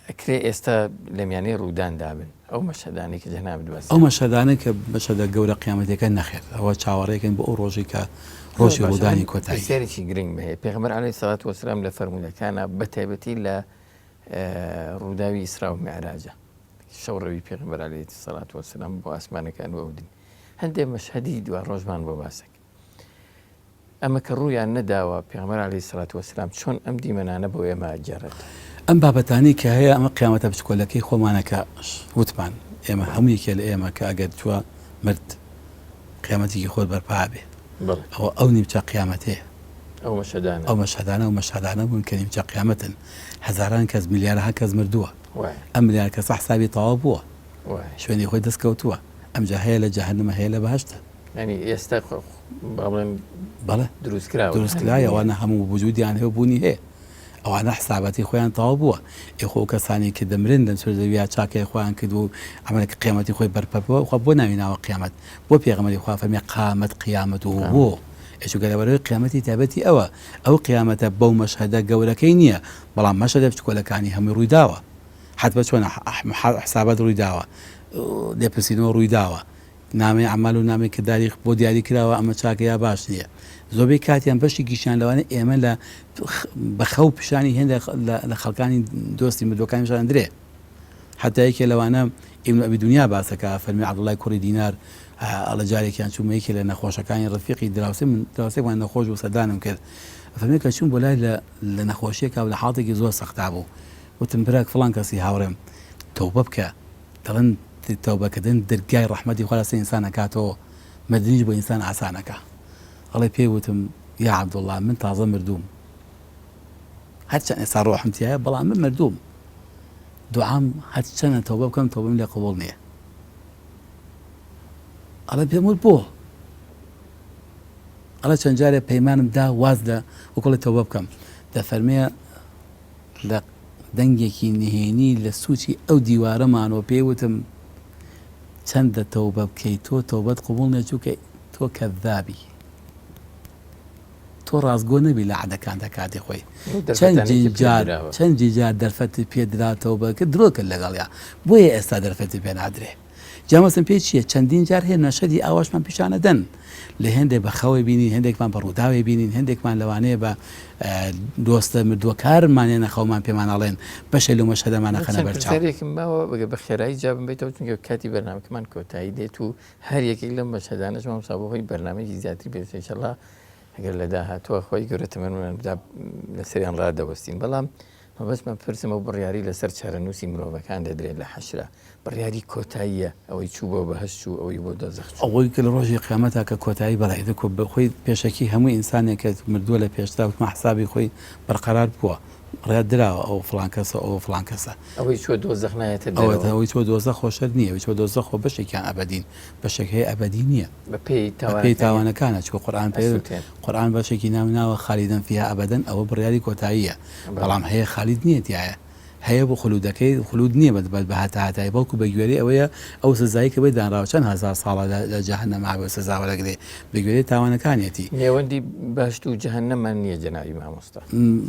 ئەکرێ ئێستا لە میانەی ڕووداندا بن ئەو مەشهەدانەی کە جەنابت باسی ئەو مەشهەدانەی کە مەشهەدە گەورە قیامەتیەکان نەخێر ئەوە چاوەڕێکەین بۆ ئەو ڕۆژەی کە زۆر ڕۆژی باشە من ڕوودانی کۆتاییە. پرسیارێکی گرنگم هەیە پێغەمبەر علیە سڵات وسلام لە فەرموودەکانا بە تایبەتی لە ڕووداوی ئیسرا و میعراجە شەوڕەوی پێغەمبەر علیە سڵات وسلام بۆ ئاسمانەکان و ئەو دنیا هەندێ مەشهەدی دوا ڕۆژمان بۆ باسەکە ئەمە کە ڕوویان نەداوە پێغەمبەر علیە سڵات وسلام چۆن ئەم دیمەنانە بۆ ئێمە ئەگێڕێتەوە؟ ئەم بابەتانەی کە هەیە ئەمە قیامەتە بچکۆلەکەی خۆمانە کە وتمان ئێمە هەموو یەکێ لە ئێمە کە ئەگەر چووە مرد قیامەتێکی خۆر بەرپا ئەبێ ئەوە ئەو نیمچە قیامەتەیە ئەو مەشهەدانە ئەو مەشهەدانە و مەشهەدانە بوون کە نیمچە قیامەتن هەزاران کەس ملیارەها کەس مردووە ئەم ملیار کەسە حسابی تەواو بووە شوێنی خۆی دەست کەوتووە ئەمجا هەیە لە جەهەنەمە هەیە لە بەهەشتە. یانی ئێستا با بڵێن بەڵێ دروست کراوە دروست کرایە ئەوانە هەموو وجودیان هەیە و بوونی هەیە ئەوانە حساباتی خۆیان تەواو بووە ئێ خۆ ئەو کەسانەی کە دەمرن لەم سەر زەویە چاکەی خۆیان کردووە و عەمەلەکە قیامەتی خۆی بەرپا بووە خوا بۆ ناوی ناوە قیامەت بۆ پێغەمبەری خوا فەرمی قامت قیامەته بۆ ئێ چونکە لەبەرئەوەی قیامەتی تایبەتی ئەوە ئەو قیامەتە بەو مەشهەدە گەورەکەی نییە بەڵام مەشهەدە بچکۆلەکانی هەمووی ڕوویداوە حەتمە چۆنە حسابات ڕوویداوە لێپرسینەوە ڕوویداوە نامەی عەمەل و نامەی کرداری بۆ دیاری کراوە ئەمە چاکە یا باش نییە زۆربەی کاتیان بەشێکیشیان لەوانەیە ئێمە لە بە خەو پیشانی هێندێک لە خەڵکانی دۆستی مردووەکانی پیشان درێ. حەتا یەکێ لەوانە ابن ابی دنیا باسەکا ئەفەرموێ عەبدوڵای کوڕی دینار ئەڵێ جارێکیان چوومە یەکێ لە نەخۆشەکانی ڕەفیقی دراوسێ من دراوسێکمان نەخۆش بوو سەردانم کرد ئەفەرموێ کە چووم بۆ لای لە لە نەخۆشیەکا و لە حاڵتێکی زۆر سەختا بوو وتم براک فڵان کەسی هاوڕێم تەوبە بکە دەڵێن تەوبەکردن دەرگای ڕەحمەتی خوا لەسەر ئینسان ئەکاتەوە مردنیش بۆ ئینسان ئاسان ئەکا ئەڵێ پێی وتم یا عەبدوڵا من تازە مردووم هەرچەند ئێستا ڕۆحم تیایە بەڵام من مردووم دوعام هەرچەنە تەوبە بکەم تەوبەم لێ قبوڵ نییە ئەڵێ پێم وت بۆ ئەڵێ چەند جارێ پەیمانم دا واز لە وەکڵی تەوبە بکەم دەفەرمێ لە دەنگێکی نهێنی لە سوچی ئەو دیوارەمانەوە پێی وتم چەندە تەوبە بکەی تۆ تەوبەت قبوڵ نیە چونکە تۆ کەذابی تۆ ڕاستگۆ نەبی لە عەدەکاندا کاتی خۆی چەندین جار چەندین جار دەرفەتت پێ درا تەوبە کرد درۆ کرد لەگەڵیا بۆیە ئێستا دەرفەتت پێ نادرێ جا مەسم پێ چییە چەندین جار هەیە نەشەدی ئاواشمان پیشانەدەن لە هێندێک بە خەوەی بینین هێندێکمان بە ڕووداوێ بینین هێندێکمان لەوانەیە بە دۆستە مردووەکارمان یە نەخەومان پێمان ئەڵێن بەشێ لەو مەشهەدەمان ئەخەنە بەرچاو. پرسیارێکم ماوە بەگە بە خێرایی جوابم بەیتەوە چونکە کاتی بەرنامەکەمان کۆتایی دێت و هەر یەکێک لەم مەشهەدانەش مامۆستا بۆ خۆی بەرنامەیەکی زیاتری پێویستە ئینشەڵا ئەگەر لە داهاتووە خۆی گەورە تەمەنمان بدا لەسەریان ڕادەوەستین بەڵام مەبەستمە پرسم ئەو بڕیاری لەسەر چارەنووسی مرۆڤەکان دەدرێت لە حەشرا بڕیاری کۆتاییە ئەوەی چوو بۆ بەهەشت چوو ئەوەی بۆ دۆزەخ چوو. ئەوەی کە لە ڕۆژی قیامەتا کە کۆتایی بەڵێ ئیتر کۆ خۆی پێشەکی هەموو ئینسانێک کە مردووە لە پێشترا وتمان حسابی خۆی بەرقەرار بووە بڕیار دراوە ئەوە فڵان کەسە ئەوە فڵان کەسە. ئەوەی چووە دۆزەخ نایەتە دەرەوە. ئەوەی چووە دۆزەخ خۆ شەرت نییە ئەوەی چووە دۆزەخ خۆ بەشێکیان ئەبەدین بەشێک هەیە ئەبەدی نییە. بەپێی بەپێی تاوانەکانە چونکە قورئان پێ قورئان بەشێکی ناو ناوە خالیدەن فیها ئەبەدەن ئەوە بڕیاری کۆتاییە بەڵام هەیە خالید نییە تیایە هەیە بۆ خلودەکەی خلود نییە بە بە هەتاهەتایی بەڵکو بە گوێرەی ئەوەیە ئەو سزایی کە بۆی دانراوە چەند هەزار ساڵە لە جەهەنەما بە سزا وەرەگرێ بە گوێرەی تاوانەکانیەتی. نێوەندی بەهەشت و جەهەنەمان نییە جەنابی مامۆستا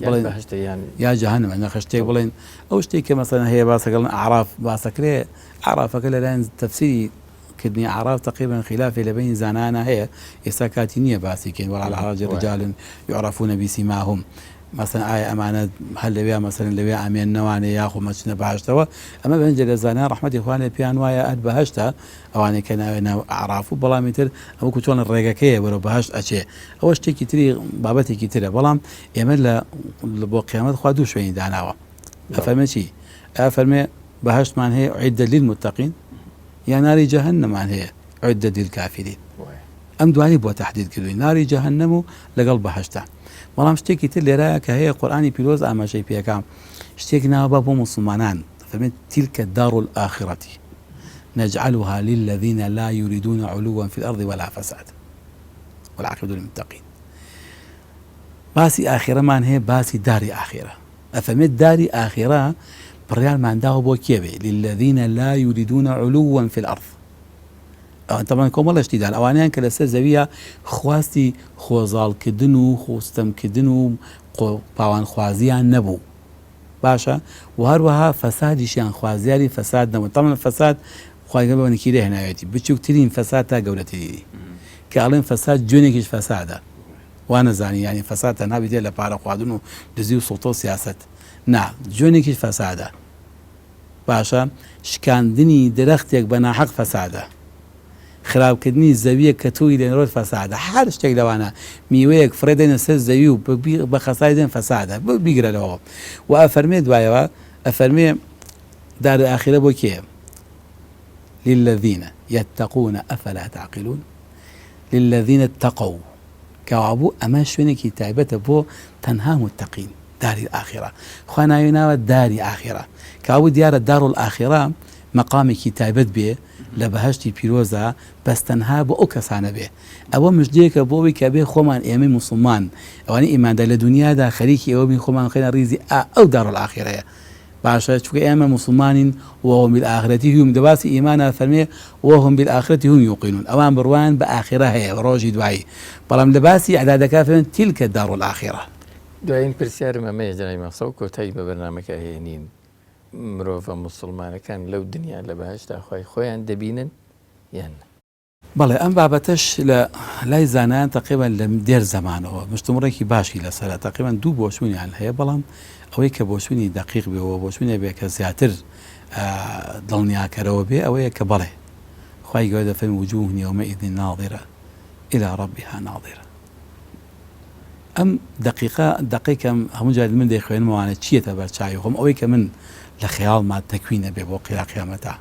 یان بەهەشتە یان. یا جەهەنەمە نەخێر شتێک بڵێن ئەو شتێک کە مەسەلەن هەیە باسەکەڵن ئەعراف باسەکرێ ئەعرافەکە لەلایەن تەفسیری کردنی ئەعراف تەقریبەن خیلافێ لە بەینی زانایانا هەیە ئێستا کاتی نییە باسی کەین وعلی الأعراف رجال یعرفون بسیماهم مەسەلەن ئایا ئەمانە هەر لەوێ مەسەلەن لەوێ ئامێننەوانێ یاخۆ مەچنە بەهەشتەوە ئەمە بەنجێ لە زانایان ڕەحمەتی خوایان لێ پێیان وایە هەر بەهەشتە ئەوانەی کە ناوێ ناو ئەعراف و بەڵامی تر ئەوە کو چۆن ڕێگەکەیە بەرەو بەهەشت ئەچێ ئەوە شتێکی تری بابەتێکی ترە بەڵام ئێمە لە بۆ قیامەت خوا دوو شوێنی داناوە ئەفەرمێ چی ئەفەرمێ بەهەشتمان هەیە أعد للمتقین یا ناری جەهەنەمان هەیە أعدت للکافرین ئەم دوانی بۆ تەحدید کردووین ناری جەهەنەم و لەگەڵ بەهەشتە بەڵام شتێکی تر لێرایە کە هەیە قورئانی پیرۆز ئاماژەی پێکا شتێک ناوە بە بۆ موسڵمانان فەرمێت تلك الدار الآخرة نجعلها للذين لا يريدون علوا في الأرض ولا فساد والعاقبة للمتقين باسی ئاخیرەمان هەیە باسی داری ئاخیرە ئەفەرمێت داری ئاخیرە بڕیارمان داوە بۆ کێ بێ للذین لا یریدون علوا فی الارض ئەوان تەبعەن کۆمەڵێ شتی دان ئەوانەیان کە لەسەر زەویە خواستی خۆزاڵکردن و خۆستەمکردن و پاوانخوازیان نەبوو باشە و هەروەها فەسادیشیان خوازیاری فەساد نەبوون تەبعەن فەساد خوای گەورە بە نکیرە هێناوێتی بچووکترین فەساد تا گەورەترینی کە ئەڵێن فەساد جوێنێکیش فەسادە وا نەزانی یانی فەساد تەنها بریتیە لە پارە خواردن و دزی و سوڵتە و سیاسەت نا جوێنێکیش فەسادە باشە شکاندنی درەختێک بە ناحەق فەسادە خراپکردنی زەویەک کە تۆوی لێنرۆت فەسادە هەر شتێک لەوانە میوەیەک فڕێ دەینە سەر زەوی و بە خەساری دێن فەسادە بیگرە لەوە و ئەفەرمێ دوایەوە ئەفەرمێ دار ئاخرە بۆ کێ للذین یتقون افلا تعقلون للذین اتقوا کەوابوو ئەمە شوێنێکی تایبەتە بۆ تەنها متقین داری ئاخیرە خوا ناوی ناوە داری ئاخیرە کەوابوو دیارە دار الاخرە مەقامێکی تایبەت بێ لە بەهەشتی پیرۆزا بەس تەنها بۆ ئەو کەسانە بێ ئەوە مژدەیەکە بۆ ئەوەی کە بێ خۆمان ئێمەی موسڵمان ئەوانەی ئیماندار لە دونیادا خەریکی ئەوە بین خۆمان بخەینە ڕیزی ئا ئەو دار الاخرەیە باشە چونکە ئێمە موسڵمانین وهم بالآخرة هم دە باسی ئیمان ئەفەرمێ وهم بالآخرة هم یوقنون ئەوان بڕوایان بە ئاخیرە هەیە بە ڕۆژی دوایی بەڵام لە باسی ئیعدادەکە فەرمێ تلک الدار الآخرە. دوایین پرسیارم ئەمەیە جەنابی مامۆستا و کۆتایی بە بەرنامەکە ئەهێنین مرۆڤە موسڵمانەکان لەو دنیا لە بەهەشتا خوای خۆیان دەبینن یان نا؟ بەڵێ ئەم بابەتەش لە لای زانایان تەقریبەن لە دێر زەمانەوە مشتومڕێکی باشی لەسەرە تەقریبەن دوو بۆچوونیان هەیە بەڵام ئەوەی کە بۆچوونی دەقیق بێ و بۆچوونێ بێ کە زیاتر دڵنیاکەرەوە بێ ئەوەیە کە بەڵێ خوای گەورە دەفەرموێ وجوه یومئذ ناظرە الی ربها ناظرە ئەم دەقیقە دەقەی کە هەموو جار من دەیخوێنمەوانە چیەتە بەر چاوی خۆم ئەوەی کە من لە خەیاڵما تەکوینە بێ بۆ قیا قیامەتا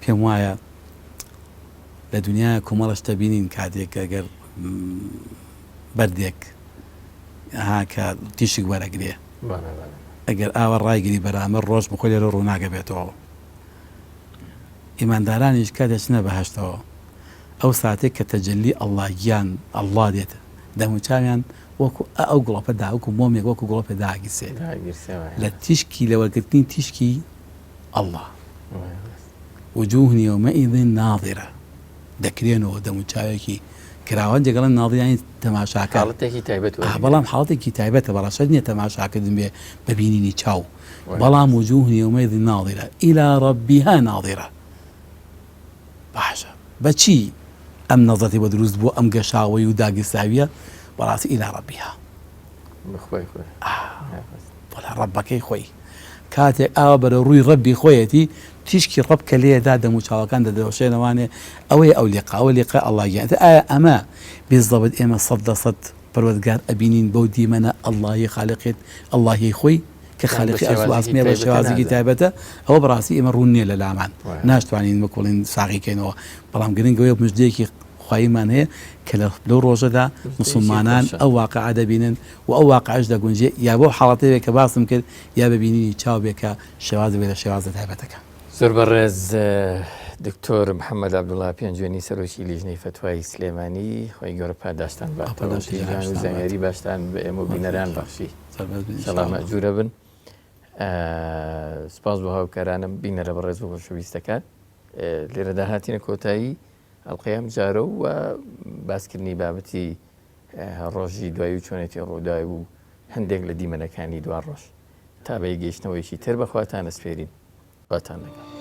پێم وایە لە دنیا کۆمەڵە شتە بینین کاتێک ئەگەر بەردێک ها کە تیشک وەرەگرێ ئەگەر ئاوا ڕایگری بەرامبەر ڕۆژ بخۆی لێرە ڕووناکە بێتەوە ئیماندارانیش کە دەچنە بەهەشتەوە ئەو ساتێک کە تەجەلی ئەڵڵا گیان ئەڵڵا دێت دەموچاویان وەکو ئەو گڵۆپە دا وەکو مۆمێک وەکو گڵۆپێ داگیرسێ لە تیشکی لە وەرگرتنی تیشکی ئەڵڵا وجوه یومئذ ناظرە دەکرێنەوە دەموچاوێکی کراوە هەندێک ئەڵێن ناظر یانی تەماشاکەر حاڵەتێکی تایبەت وەرگرێت. بەڵام حاڵەتێکی تایبەتە بەڕاست شەرت نییە تەماشاکردن بێ بە بینینی چاو بەڵام وجوه یومئذ ناظرە الی ربها ناظرە باشە بەچی ئەم نەزەتی بۆ دروست بووە ئەم گەشاوەی و داگیرساویە بەڕاستی الی ربها بەخوای خۆی وەلا ڕەبەکەی خۆی کاتێک ئاوا بەرەو ڕووی ڕەبی خۆیەتی تیشکی ڕەب کە لێدا دەم و چاوەکان دەدرەوشێنەوانێ ئەوەیە ئەو لیقا ئەوە لیقا ئەڵڵا گیان ئیتر ئایا ئەمە بیزەبت ئێمە 100% پەروەردگار ئەبینین بەو دیمەنە ئەڵڵاهی خالقێت ئەڵڵاهی خۆی کە خالقی ئەرز و ئاسمانە بە شێوازێکی تایبەتە ئەوە بەڕاستی ئێمە ڕوون نییە لە لامان ناشتوانین وەکوڵین ساغی کەینەوە بەڵام گرنگ ئەوەیە مژدەیەکی خواییمان هەیە کە لەو ڕۆژەدا موسڵمانان ئەو واقعە دەبینن و ئەو واقعەش دەگونجێ یا بەو حاڵەتە بێ کە باسم کرد یا بە بینینی چاو بێ کە شێوازێک بێ لە شێوازە تایبەتەکان. زۆر بەڕێز دکتۆر محمد عبداللە پێنجوێنی سەرۆکی لیژنەی فەتوای سلێمانی خوای گەورە پاداشتان باتەوە تیژان و زانیاری باشتان بە ئێمە و بینەران بەخشی سەڵام مەجورە بن سپاس بۆ هاوکارانم بینەرە بەڕێز و خۆشەویستەکان لێرەدا هاتینە کۆتایی ئەڵقەی ئەم جارە و باسکردنی بابەتی ڕۆژی دوایی و چۆنێتی ڕووداوی و هەندێک لە دیمەنەکانی دوا ڕۆژ تا بە گەیشتنەوەیەکی تر بەخواتان ئەسپێرین خواتان لەگەڵ.